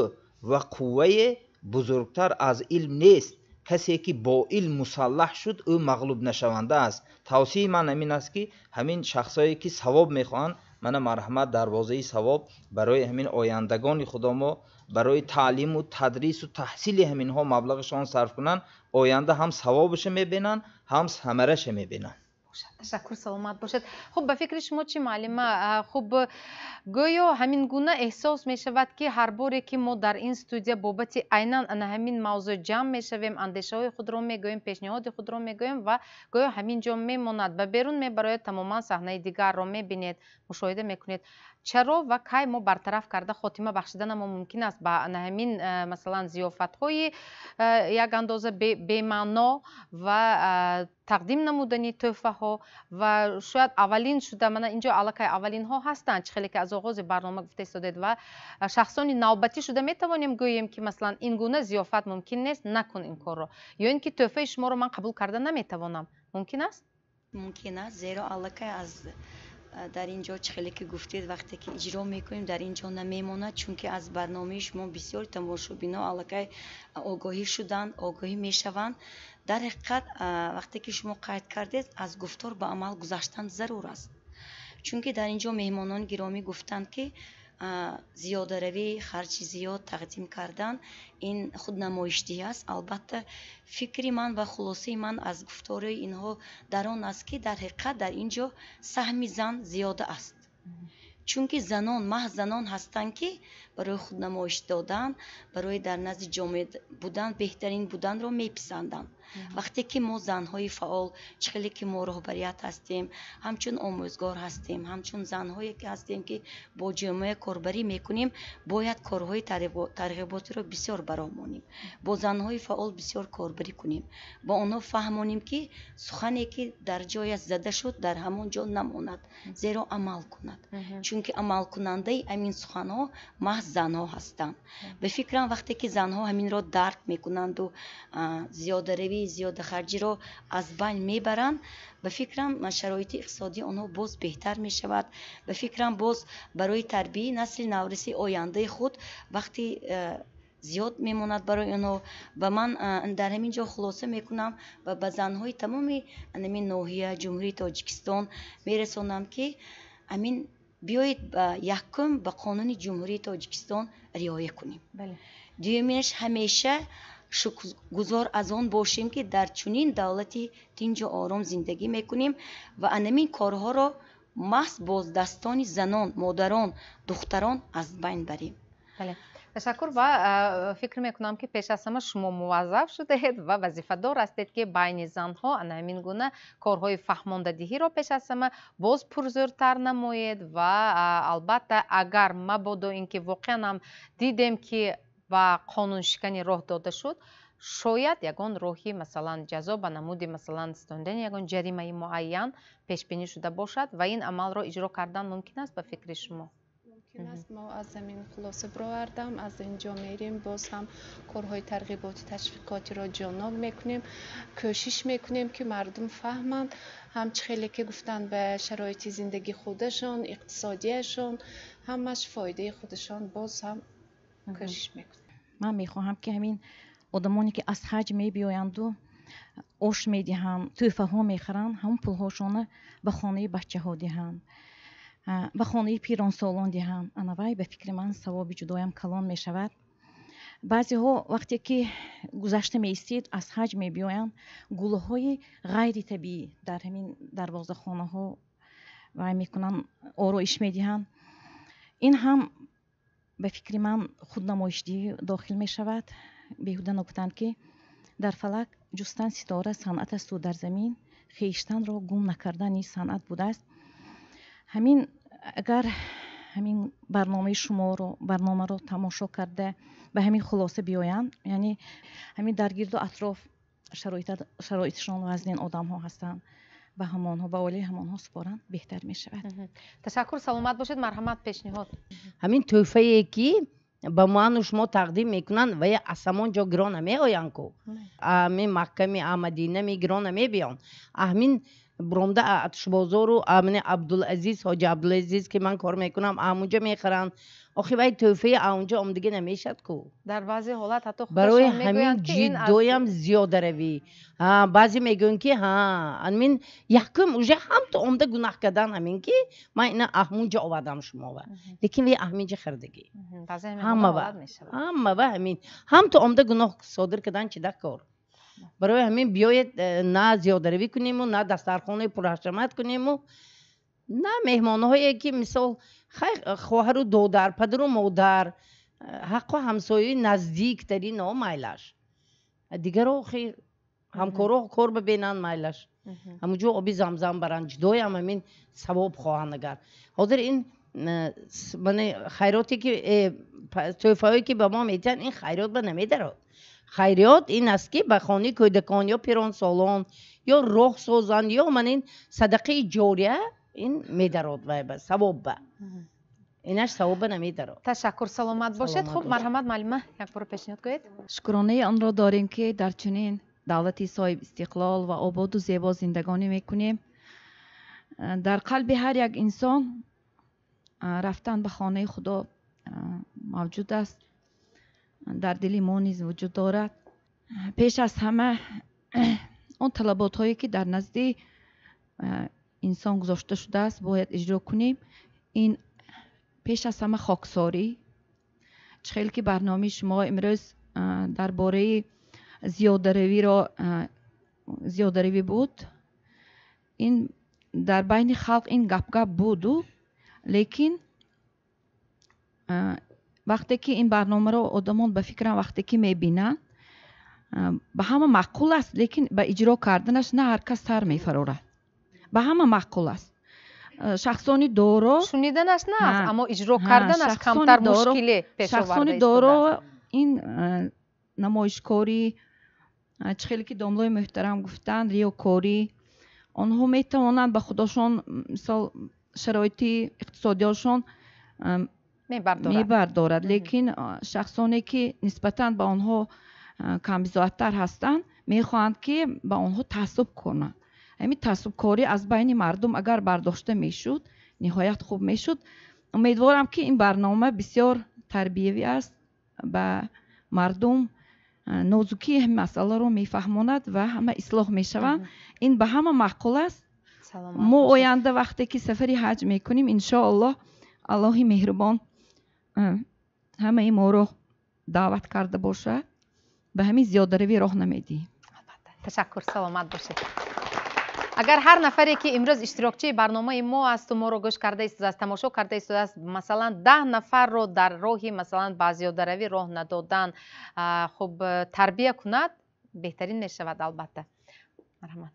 ва қуввае бузургтар аз илм нест. Касе ки бо илм мусаллаҳ шуд, ӯ мағлуб нашаванда аст. Тавсияи ман ҳамин аст, ки ҳамин шахсое ки савоб мехоҳанд, мана марҳамат, дарвозаи савоб барои ҳамин ояндагони худо мо барои таълиму тадрису таҳсили ҳаминҳо маблағашон сарф кунанд, оянда ҳам савобаша мебинанд, ҳам самараша мебинанд. Ташаккур, саломат бошед. Хуб, ба фикри шумо чӣ, муаллима? Хуб, гӯё ҳамин гуна эҳсос мешавад, ки ҳар боре ки мо дар ин студия бобати айнан ана ҳамин мавзӯъ ҷамъ мешавем, андешаҳои худро мегӯем, пешниҳоди худро мегӯем ва гӯё ҳамин ҷо мемонад, ба берун мебарояд, тамоман саҳнаи дигарро мебинед, мушоҳида мекунед. Чаро ва кай мо бартараф карда хотима бахшиданамо мумкин аст ба ана ҳамин, масалан, зиёфатҳои як андоза бемаъно ва тақдим намудани тӯҳфаҳо? Ва шояд аввалин шуда мана инҷо аллакай аввалинҳо ҳастанд, чӣ хеле ки аз оғози барнома гуфта истодед, ва шахсони навбатӣ шуда метавонем гӯем, ки масалан ин гуна зиёфат мумкин нест, накун ин корро, ё ин ки тӯҳфаи шуморо ман қабул карда наметавонам, мумкин аст? Мумкин аст, зеро аллакай аз дар ин ҷо, чӣ хеле ки гуфтед, вақте ки иҷро мекунем, дар ин ҷо намемонад, чунки аз барномаи шумо бисёр тамошобино аллакай огоҳӣ шуданд, огоҳӣ мешаванд. Дар ҳақиқат, вақте ки шумо қайд кардед, аз гуфтор ба амал гузаштан зарур аст, чунки дар ин ҷо меҳмонони гиромӣ гуфтанд, ки зиёдаравӣ, харҷи зиёд тақдим кардан ин худнамоишдиҳӣ аст. Албатта, фикри ман ва хулосаи ман аз гуфтори инҳо дар он аст, ки дар ҳақиқат дар ин ҷо саҳми зан зиёда аст, чунки занон, маҳз занон ҳастанд, ки барои худнамоиш додан, барои дар назди ҷомеа будан, беҳтарин буданро меписанданд. Вақте ки мо занҳои фаъол, чӣ хеле ки мо роҳбарият ҳастем, ҳамчун омӯзгор ҳастем, ҳамчун занҳое ки ҳастем, ки бо ҷомеа корбарӣ мекунем, бояд корҳои тарғиботиро бисёр бароҳ монем, бо занҳои фаъол бисёр корбарӣ кунем, ба онҳо фаҳмонем, ки сухане ки дар ҷояш зада шуд, дар ҳамон ҷо намонад, зеро амал кунад, чунки амалкунандаи ҳамин суханҳо маҳз занҳо ҳастанд. Ба фикрам, вақте ки занҳо ҳаминро дарк мекунанду зиёдаравӣ, зиёдахарҷиро аз байн мебаранд, ба фикрам, шароити иқтисодии онҳо боз беҳтар мешавад. Ба фикрам, боз барои тарбияи насли навраси ояндаи худ вақти зиёд мемонад барои онҳо. Ва ман дар ҳамин ҷо хулоса мекунам ва ба занҳои тамоми ҳамин ноҳия, Ҷумҳурии Тоҷикистон мерасонам, ки ҳамин биёед, ба якум ба қонуни Ҷумҳурии Тоҷикистон риоя кунем, дуюминаш ҳамеша шукргузор аз он бошем, ки дар чунин давлати тинҷу ором зиндагӣ мекунем ва анамин корҳоро маҳз бо дастони занон, модарон, духтарон аз байн барем. Ташаккур ва фикр мекунам, ки пеш аз ҳама шумо муваззаф шудаед ва вазифадор ҳастед, ки байни занҳо ана ҳамин гуна корҳои фаҳмондадиҳиро пеш аз ҳама боз пурзӯртар намоед. Ва албатта, агар мабодо ин ки воқеан ҳам дидем, ки ба қонуншиканӣ роҳ дода шуд, шояд ягон роҳи, масалан, ҷазо ба намуди, масалан, ситонидани ягон ҷаримаи муайян пешбинӣ шуда бошад ва ин амалро иҷро кардан мумкин аст, ба фикри шумо? Мумкин аст. Мо аз замин хулоса баровардам, аз ин ҷо мерем, боз ҳам корҳои тарғиботи ташвиқотиро ҷоноб мекунем, кӯшиш мекунем, ки мардум фаҳманд, ҳам чӣ хеле ки гуфтанд, ба шароити зиндагии худашон, иқтисодияшон, ҳамаш фоидаи худашон боз ҳам. Кӯшиш мекунем. Ман мехоҳам, ки ҳамин одамоне, ки аз ҳаҷ мебиёянду ош медиҳанд, тӯҳфаҳо мехаранд, ҳамон пулҳошона ба хонаи бачаҳо диҳанд, ба хонаи пиронсолон диҳанд. Ана вай, ба фикри ман, савоби ҷудоям калон мешавад. Баъзеҳо вақте ки гузашта меистед, аз ҳаҷ мебиёянд, гулҳои ғайритабиӣ дар ҳамин дарвозахонаҳо вай мекунанд, ороиш медиҳанд. Ин ҳам, ба фикри ман, худнамоишдиҳӣ дохил мешавад. Беҳуда нагуфтанд, ки дар фалак ҷустан ситора санъат асту дар замин хештанро гум накардан низ санъат будааст. Ҳамин агар ҳамин барномаи шуморо, барномаро тамошо карда, ба ҳамин хулоса биёянд, яъне ҳамин дар гирду атроф шароитшон вазнин одамҳо ҳастанд, ба ҳамонҳо, ба оилаи ҳамонҳо супоранд, беҳтар мешавад. Ташаккур, саломат бошед. Марҳамат, пешниҳод. Ҳамин тӯҳфае, ки ба ману шумо тақдим мекунанд, ва аз ҳамон ҷо гирон намеоянд ку, ами Макками, Мадинами гирон намебиёнд. Ҳамин буромда Атушбозору амини Абдулазиз, ҳоҷи Абдулазиз, ки ман кор мекунам, амунҷо мехаранд. Охи вай тӯҳфаи аунҷо омдагӣ намешад ку. Дар баъзе ҳолат ҳатто барои худашон ҳамин мегӯянд, ки ин аз ҷиддоям зиёдаравӣ. Баъзе мегӯянд, ки ҳа, ҳамин якум уже ҳамто омда гунаҳ кардан, ҳамин ки ман ина аҳмунҷо овардам шумова, лекин вай аҳминҷа хардагӣ. Баъзе ҳамин ҳама ҳолат мешавад. Ҳама ва ҳамин ҳамто омда гуноҳ содир кардан чида кор. Барои ҳамин биёед, на зиёдаравӣ кунему, на дастархонаи пурҳашамат кунему, на меҳмонҳое, ки мисол хай, хоҳару додар, падару модар, ҳаққу ҳамсояи наздиктарино майлаш, дигаро хе ҳамкоро кор бибинанд майлаш, ҳамунҷо оби замзам баранд, ҷудоям ҳамин савоб хоҳанд. Агар ҳозир ин мане хайроте ки тӯҳфаҳое, ки ба мо медиҳанд, ин хайрот ба намедарод. Хайриёт ин аст, ки ба хонаи кӯдакон ё пиронсолон ё роҳ созанд, ё ман ин садақаи ҷория, ин медарод вай ба савоб, ба инаш савоб ба намедарод. Ташаккур, саломат бошед. Саломат хуб бошед. Марҳамат, муаллима, як бор пешниҳод кунед. Шукронаи онро дорем, ки дар чунин давлати соҳиб истиқлол ва ободу зебо зиндагонӣ мекунем. Дар қалби ҳар як инсон рафтан ба хонаи Худо мавҷуд аст, дар дили мо низ вуҷуд дорад. Пеш аз ҳама он талаботҳое, ки дар назди инсон гузошта шудааст, бояд иҷро кунем. Ин пеш аз ҳама хоксорӣ. Чӣ хел ки барномаи шумо имрӯз дар бораи зиёдаравӣ буд, ин дар байни халқ ин гап-гап буду, лекин вақте ки ин барномаро одамон, ба фикрам, вақте ки мебинанд, ба ҳама маъқул аст, лекин ба иҷро карданаш на ҳар кас сар мефарорад. Ба ҳама маъқул аст. Шахсони доро шуниданаш на аст, аммо иҷро карданаш камтар мушкиле пеш шахсони оварда доро истода. Ин намоишкорӣ, чӣ хеле ки домлои муҳтарам гуфтанд, риёкорӣ, онҳо метавонанд ба худошон, мисол, шароити иқтисодиёшон мебардорад. Мебардорад, лекин шахсоне, ки нисбатан ба онҳо камбизоаттар ҳастанд, мехоҳанд, ки ба онҳо таассуб кунанд. Ҳамин таассубкорӣ аз байни мардум агар бардошта мешуд, ниҳоят хуб мешуд. Умедворам, ки ин барнома бисёр тарбиявӣ аст, ба мардум нозукии ҳамин масъаларо мефаҳмонад ва ҳама ислоҳ мешаванд. Ин ба ҳама маъқул аст. Саломат мо бошед. Оянда вақте ки сафари ҳаҷ мекунем, иншоаллоҳ, Аллоҳи меҳрубон ҳамаи моро даъват карда бошад, ба ҳамин зиёдаравӣ роҳ намедиҳем. Ташаккур, саломат бошед. Агар ҳар нафаре, ки имрӯз иштирокчии барномаи мо асту моро гӯш карда истодааст, тамошо карда истодааст, масалан, 10 нафарро дар роҳи, масалан, ба зиёдаравӣ роҳ надодан, хуб, тарбия кунад, беҳтарин мешавад, албатта. Марҳамат.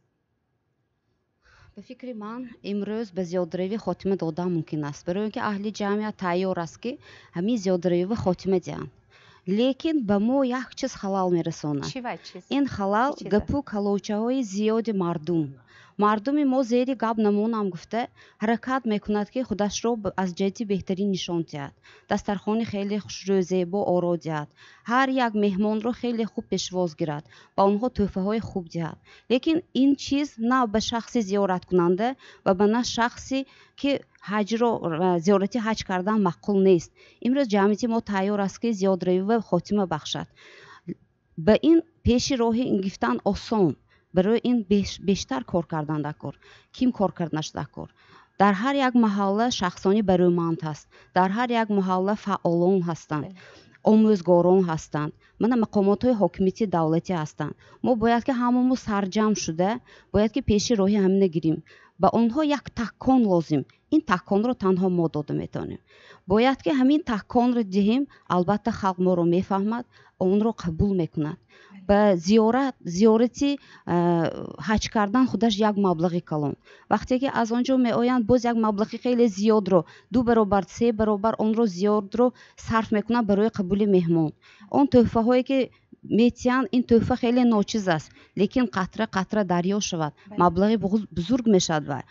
Ба фикри ман, имрӯз ба зиёдаравӣ хотима додан мумкин аст, барои он ки аҳли ҷамъият тайёр аст, ки ҳамин зиёдаравиро хотима диҳанд, лекин ба мо як чиз халал мерасонад. Чӣ вай чиз? Ин халал Чӣ чиз аст? гапу каловчаҳои зиёди мардум. Мардуми мо зери гап намонам гуфта ҳаракат мекунад, ки худашро аз ҷиҳати беҳтарин нишон диҳад, дастархони хеле хушрӯ, зебо оро диҳад, ҳар як меҳмонро хеле хуб пешвоз гирад, ба онҳо тӯҳфаҳои хуб диҳад. Лекин ин чиз на ба шахси зиёраткунанда ва ба на шахсе ки ҳаҷро зиёрати ҳаҷ кардан маъқул нест. Имрӯз ҷамъияти мо тайёр аст, ки зиёдравӣ хотима бахшад. Ба ин пеши роҳи гирифтан осон, барои ин бештар кор кардан дар кор, ким кор карданаш дар кор. Дар ҳар як маҳалла шахсони барӯманд ҳаст, дар ҳар як маҳалла фаъолон ҳастанд, омӯзгорон ҳастанд, мана мақомотҳои ҳокимияти давлатӣ ҳастанд. Мо бояд ки ҳамамо сарҷамъ шуда, бояд ки пеши роҳи ҳамина гирим. Ба онҳо як такон лозим. Ин таконро танҳо мо дода метавонем. Бояд ки ҳамин таконро диҳем, албатта халқ моро мефаҳмад, онро қабул мекунад. Ба зиёрати ҳаҷ кардан худаш як маблағи калон. Вақте ки аз он ҷо меоянд, боз як маблағи хеле зиёдро, 2 баробар, 3 баробар онро зиёдро сарф мекунанд барои қабули меҳмон. Он тӯҳфаҳое ки метиҳанд, ин тӯҳфа хеле ночиз аст, лекин қатра қатра дарё шавад, маблағи бузург мешавад. Ва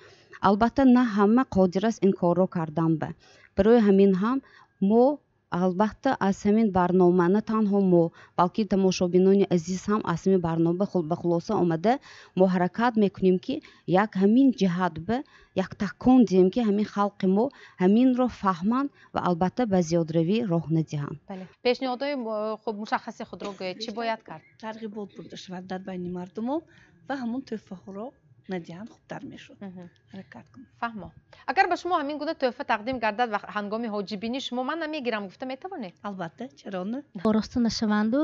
албатта на ҳама қодир аст ин корро кардан. Ба барои ҳамин ҳам мо албатта аз ҳамин барнома, на танҳо мо, балки тамошобинони азиз ҳам аз ҳамин барнома ба хулоса омада, мо ҳаракат мекунем, ки як ҳамин ҷиҳат ба як такон диҳем, ки ҳамин халқи мо ҳаминро фаҳманд ва албатта ба зиёдравӣ роҳ надиҳанд. Пешниҳодҳои хуб мушаххаси худро гӯед, чӣ бояд кард? Тарғибот бурда шавад дар байни мардумо ва ҳамон тӯҳфаҳоро надиҳанд, хубтар мешуд. Ҳаракат кунем. Фаҳмо. Агар ба шумо ҳамин гуна тӯҳфа тақдим гардад ва ҳангоми ҳоҷибинӣ шумо ман намегирам гуфта метавонед? Албатта, чаро не? Ороста нашаванду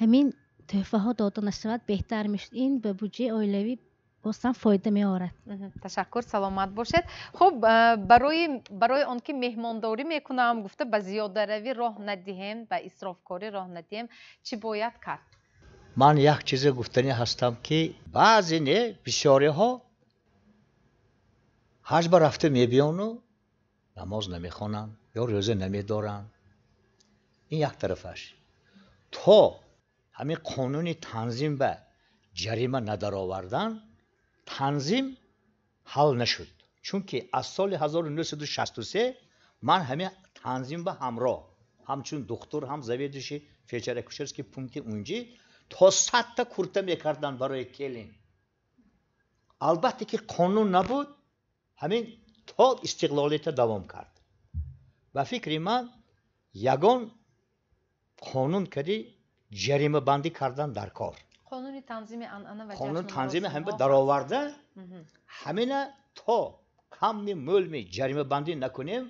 ҳамин тӯҳфаҳо дода нашавад, беҳтар мешуд. Ин ба буҷаи оилавӣ боз ҳам фоида меорад. Ташаккур, саломат бошед. Хуб, барои он ки меҳмондорӣ мекунам гуфта ба зиёдаравӣ роҳ надиҳем, ба исрофкорӣ роҳ надиҳем, чӣ бояд кард? Ман як чизе гуфтанӣ ҳастам, ки баъзе не, бисёриҳо ҳаҷ ба рафта мебиёну намоз намехонанд ё рӯза намедоранд. Ин як тарафаш. То ҳамин қонуни танзим ба ҷарима надаровардан, танзим ҳал нашуд. Чунки аз соли 1963 ман ҳамин танзим ба ҳамроҳ, ҳамчун духтур, ҳам заведующий фельдшер-акушерский пункти унҷи то 100 курта мекарданд барои келин. Албатта ки қонун набуд, ҳамин то истиқлолията давом кард. Ба фикри ман ягон қонун кади ҷаримабандӣ кардан дар кор. Қонуни танзими анъана ва қонун танзими ҳамин дароварда, ҳамина то камми мӯлми ҷаримабандӣ накунем,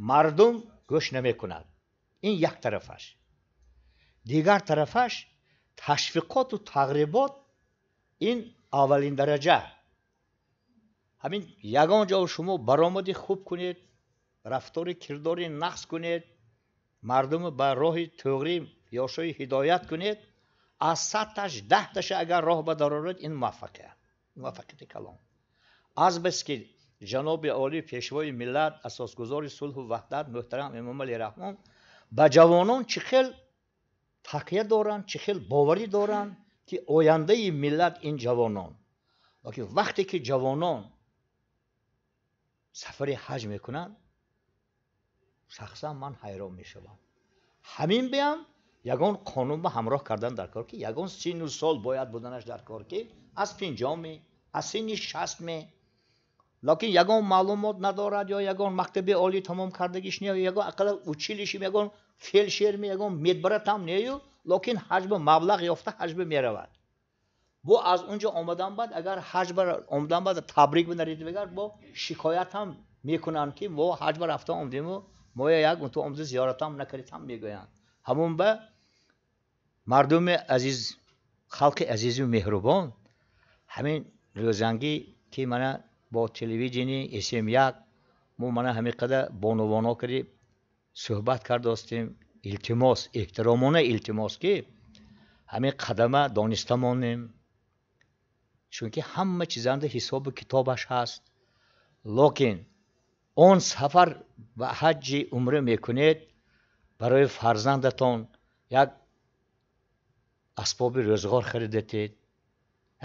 мардум гӯш намекунад. Ин як тарафаш. Дигар тарафаш ташвиқоту тағрибот ин аввалин дараҷа. Ҳамин ягон ҷо шумо баромади хуб кунед, рафтори кирдори нақс кунед, мардумро ба роҳи тӯғрӣ ёшои ҳидоят кунед, аз 100таш 10таша агар роҳ ба дарорад, ин муваффақият, муваффақияти калон. Азбаски ҷаноби олӣ пешвои миллат, асосгузори сулҳу ваҳдат муҳтарам Эмомалӣ Раҳмон ба ҷавонон чӣ хел такя доранд, чӣ хел боварӣ доранд, ки ояндаи миллат ин ҷавонон. Лекин вақте ки ҷавонон сафари ҳаҷ мекунанд, шахсан ман ҳайрон мешавам. Ҳамин биям ягон қонун ба ҳамроҳ кардан дар кор, ки ягон сину сол бояд буданаш дар кор, ки аз 50-ме, аз синни 60-ме, лекин ягон маълумот надорад ё ягон мактаби олӣ тамом кардагиш не, ягон ақалла училище, ягон фельдшерме, ягон медбратам нею, лекин ҳаҷми маблағ ёфта ҳаҷми меравад. Бо аз он ҷо омадан баъд, агар ҳаҷ бар омадан баъд табрик бинарид, агар бо шикоят ҳам мекунанд, ки мо ҳаҷ бар рафта омдему мо як унту омду зиёратам накардем мегӯянд. Ҳамон ба мардуми азиз, халқи азизу меҳрубон, ҳамин рӯзангӣ ки мана бо телевидени SM1 мо мана ҳамин қадар бонувоно кардем суҳбат кардостем, илтимос, эҳтиромона илтимос, ки ҳамин қадама дониста монем, чунки ҳама чизанда ҳисобу китобаш ҳаст. Лекин он сафар ба ҳаҷҷи умра мекунед, барои фарзандатон як асбоби рӯзғор харидатед,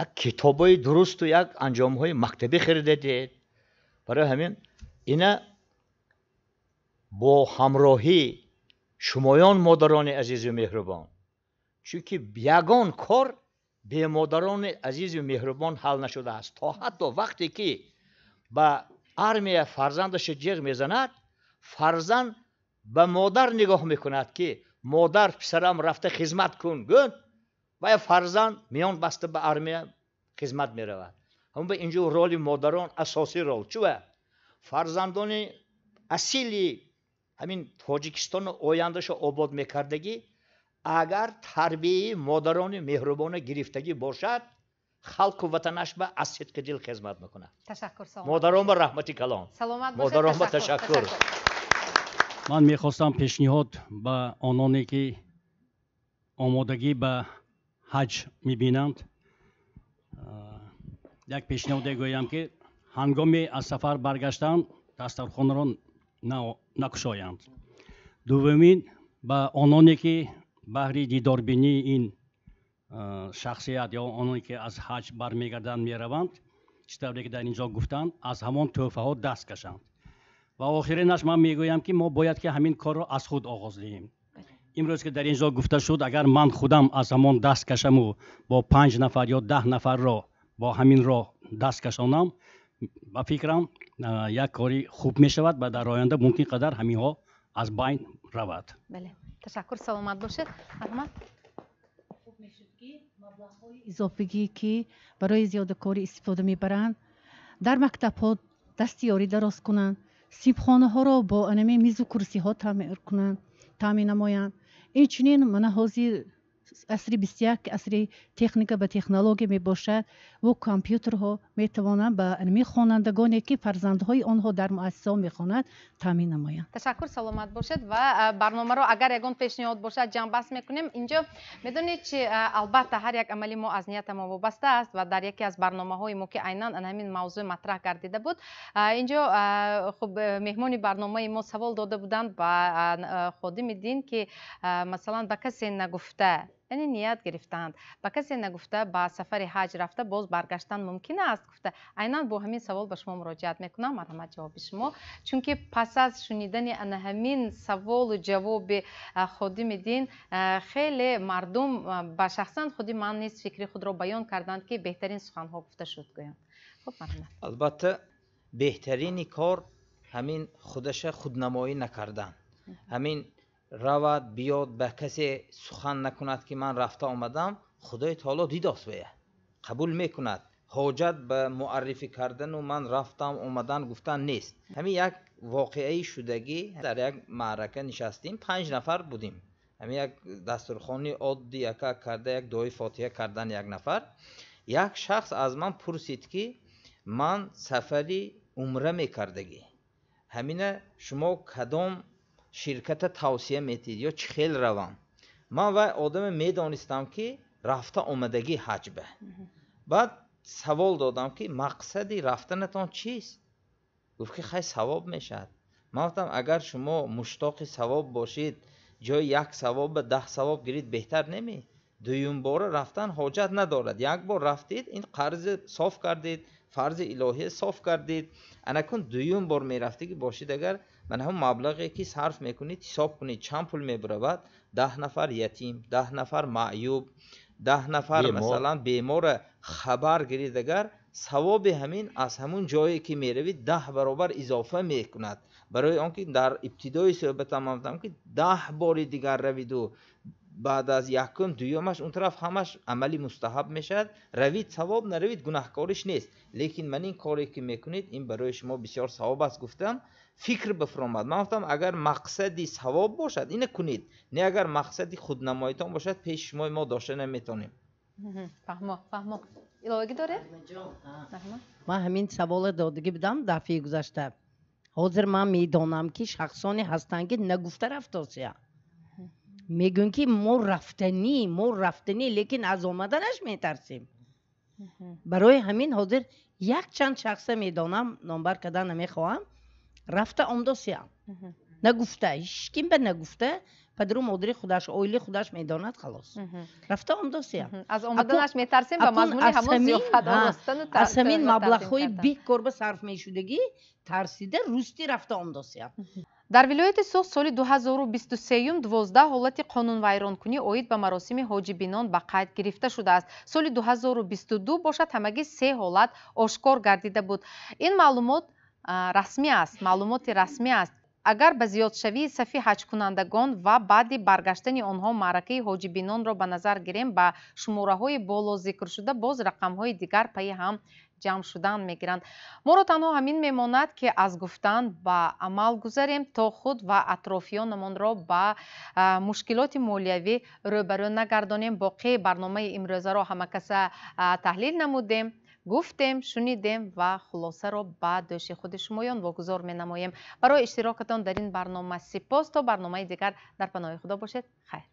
Як китобҳои дурусту як анҷомҳои мактабӣ харида диҳед. Барои ҳамин ина бо ҳамроҳии шумоён, модарони азизу меҳрубон, чунки ягон кор бемодарони азизу меҳрубон ҳал нашудааст. То ҳатто вақте ки ба армия фарзандаша ҷеғ мезанад, фарзанд ба модар нигоҳ мекунад, ки модар, писарам, рафта хизмат кун гӯн, ва фарзанд миён баста ба армия хизмат меравад. Ҳамба инҷо роли модарон асосӣ рол. Чува фарзандони асили ҳамин Тоҷикистону ояндаша обод мекардагӣ, агар тарбияи модарони меҳрубона гирифтагӣ бошад, халқу ватанаш ба аз сидқи дил хизмат мекунад. Ташаккур. Модарон ба раҳмати калон. Саломат бошед. Модарон ба ташаккур. Ман мехостам пешниҳод ба ононе ки омодагӣ ба ҳаҷ мебинанд, як пешниҳоде гӯям, ки ҳангоми аз сафар баргаштан дастархонро накушоянд. Дуввумин, ба ононе ки баҳри дидорбинии ин шахсият ё ононе ки аз ҳаҷ бармегарданд мераванд, чӣ тавре ки дар ин ҷо гуфтанд, аз ҳамон тӯҳфаҳо даст кашанд. Ва охиринаш, ман мегӯям, ки мо бояд ки ҳамин корро аз худ оғоз диҳем. Имрӯз ки дар ин ҷо гуфта шуд, агар ман худам аз ҳамон даст кашаму бо 5 нафар ё 10 нафарро бо ҳамин роҳ даст кашонам, ба фикрам, як кори хуб мешавад ва дар оянда мумкин қадар ҳаминҳо аз байн равад. Бале, ташаккур, саломат бошед. Марҳамат. Хуб мешуд, ки маблағҳои изофигӣ, ки барои зиёдакорӣ истифода мебаранд, дар мактабҳо дасти ёрӣ дароз кунанд, синфхонаҳоро бо анаме мизу курсиҳо таъмир кунанд, таъмин намоянд. Инчунин мана ҳозир асри 21 асри техника ба технология мебошад ва компютерҳо метавонанд ба анами хонандагоне, ки фарзандҳои онҳо дар муассисаҳо мехонанд, таъмин намоянд. Ташаккур, саломат бошед. Ва барномаро, агар ягон пешниҳод бошад, ҷамъбаст мекунем. Инҷо медонед чи, албатта ҳар як амали мо аз ниятамо вобаста аст ва дар яке аз барномаҳои мо, ки айнан ана ҳамин мавзӯъ матраҳ гардида буд, инҷо хуб меҳмони барномаи мо савол дода буданд ба ходими дин, ки масалан ба касе нагуфта, яъне ният гирифтаанд, ба касе нагуфта ба сафари ҳаҷ рафта боз баргаштан мумкин аст, гуфта. Айнан бо ҳамин савол ба шумо муроҷиат мекунам. Марҳамат, ҷавоби шумо, чунки пас аз шунидани ана ҳамин саволу ҷавоби ходими дин хеле мардум, ба шахсан худи ман низ, фикри худро баён карданд, ки беҳтарин суханҳо гуфта шуд, гӯянд. Хуб, марҳамат. Албатта, беҳтарини кор ҳамин худаша худнамоӣ накардан, ҳамин равад, биёд, ба касе сухан накунад, ки ман рафта омадам. Худои таоло дидост, вая қабул мекунад. Ҳоҷат ба муаррифӣ кардану ман рафтам омадан гуфтан нест. Ҳамин як воқеаи шудагӣ: дар як маърака нишастем, 5 нафар будем. Ҳамин як дастурхони оддӣ яка карда, як дуои фотиҳа кардан як нафар. Як шахс аз ман пурсид, ки ман сафари умра мекардагӣ, ҳамина шумо кадом ширката тавсия метиҳед ё чӣ хел равам? Ман вай одаме медонистам, ки рафта омадагӣ ҳаҷба. Баъд савол додам, ки мақсади рафтанатон чист? Гуфт, ки хай, савоб мешавад. Ман гуфтам, агар шумо муштоқи савоб бошед, ҷои як савоб ба 10 савоб гирид беҳтар неми? Дуюмбора рафтан ҳоҷат надорад. Як бор рафтид, ин қарзи соф кардед, фарзи илоҳия соф кардед. Анакун дуюм бор мерафтагӣ бошед, агар ман ҳам маблағе ки сарф мекунед, ҳисоб кунед, чанд пул мебаравад. 10 нафар ятим, 10 нафар маъюб, 10 нафар масалан бемора хабар гирид, агар савоби ҳамин аз ҳамун ҷое ки меравид 10 баробар изофа мекунад. Барои он ки дар ибтидои суҳбатам ман гуфтам, ки 10 бори дигар равиду баъд аз якум дуюмаш он тараф ҳамаш амали мустаҳаб мешавад. Равид савоб, наравид гунаҳкориш нест, лекин ман ин коре ки мекунед, ин барои шумо бисёр савоб аст, гуфтам. Фикр бифаромад. Ман гуфтам, агар мақсади савоб бошад, ина кунед, не агар мақсади худнамоитон бошад, пеши шумо мо дошта наметонем. Фаҳмо, фаҳмо. Иловагӣ доред? Ман ҳамин савола додагӣ будам дафъаи гузашта. Ҳозир ман медонам, ки шахсоне ҳастанд, ки нагуфта рафтосия. Мегӯянд, ки мо рафтанӣ, мо рафтанӣ, лекин аз омаданаш метарсем. Барои ҳамин ҳозир якчанд шахса медонам, номбар кардан намехоҳам, рафта омдосиям, нагуфта, ҳеҷ ким ба нагуфта, Падару модари худаш, оилаи худаш медонад, халос. Рафта омдосия. Аз омаданаш метарсем, ба мазмуни ҳамон зиёфат оростану аз ҳамин маблағҳои бекор ба сарф мешудагӣ тарсида русти рафта омдосия. Дар вилояти Суғд соли 2023 12 ҳолати қонунвайронкунӣ оид ба маросими ҳоҷибинон ба қайд гирифта шудааст. Соли 2022 бошад, ҳамагӣ 3 ҳолат ошкор гардида буд. Ин маълумот расмӣ аст, маълумоти расмӣ аст. Агар ба зиёдшавии сафи ҳаҷкунандагон ва баъди баргаштани онҳо маъракаи ҳоҷибинонро ба назар гирем, ба шумораҳои боло зикршуда боз рақамҳои дигар пайи ҳам ҷамъ шудан мегиранд. Моро танҳо ҳамин мемонад, ки аз гуфтан ба амал гузарем, то худ ва атрофиёнамонро ба мушкилоти молиявӣ рӯбарӯ нагардонем. Боқии барномаи имрӯзаро ҳамакаса таҳлил намудем, гуфтем, шунидем ва хулосаро ба дӯши худи шумоён вогузор менамоем. Барои иштирокатон дар ин барнома сипос. То барномаи дигар дар паноҳи Худо бошед. Хайр.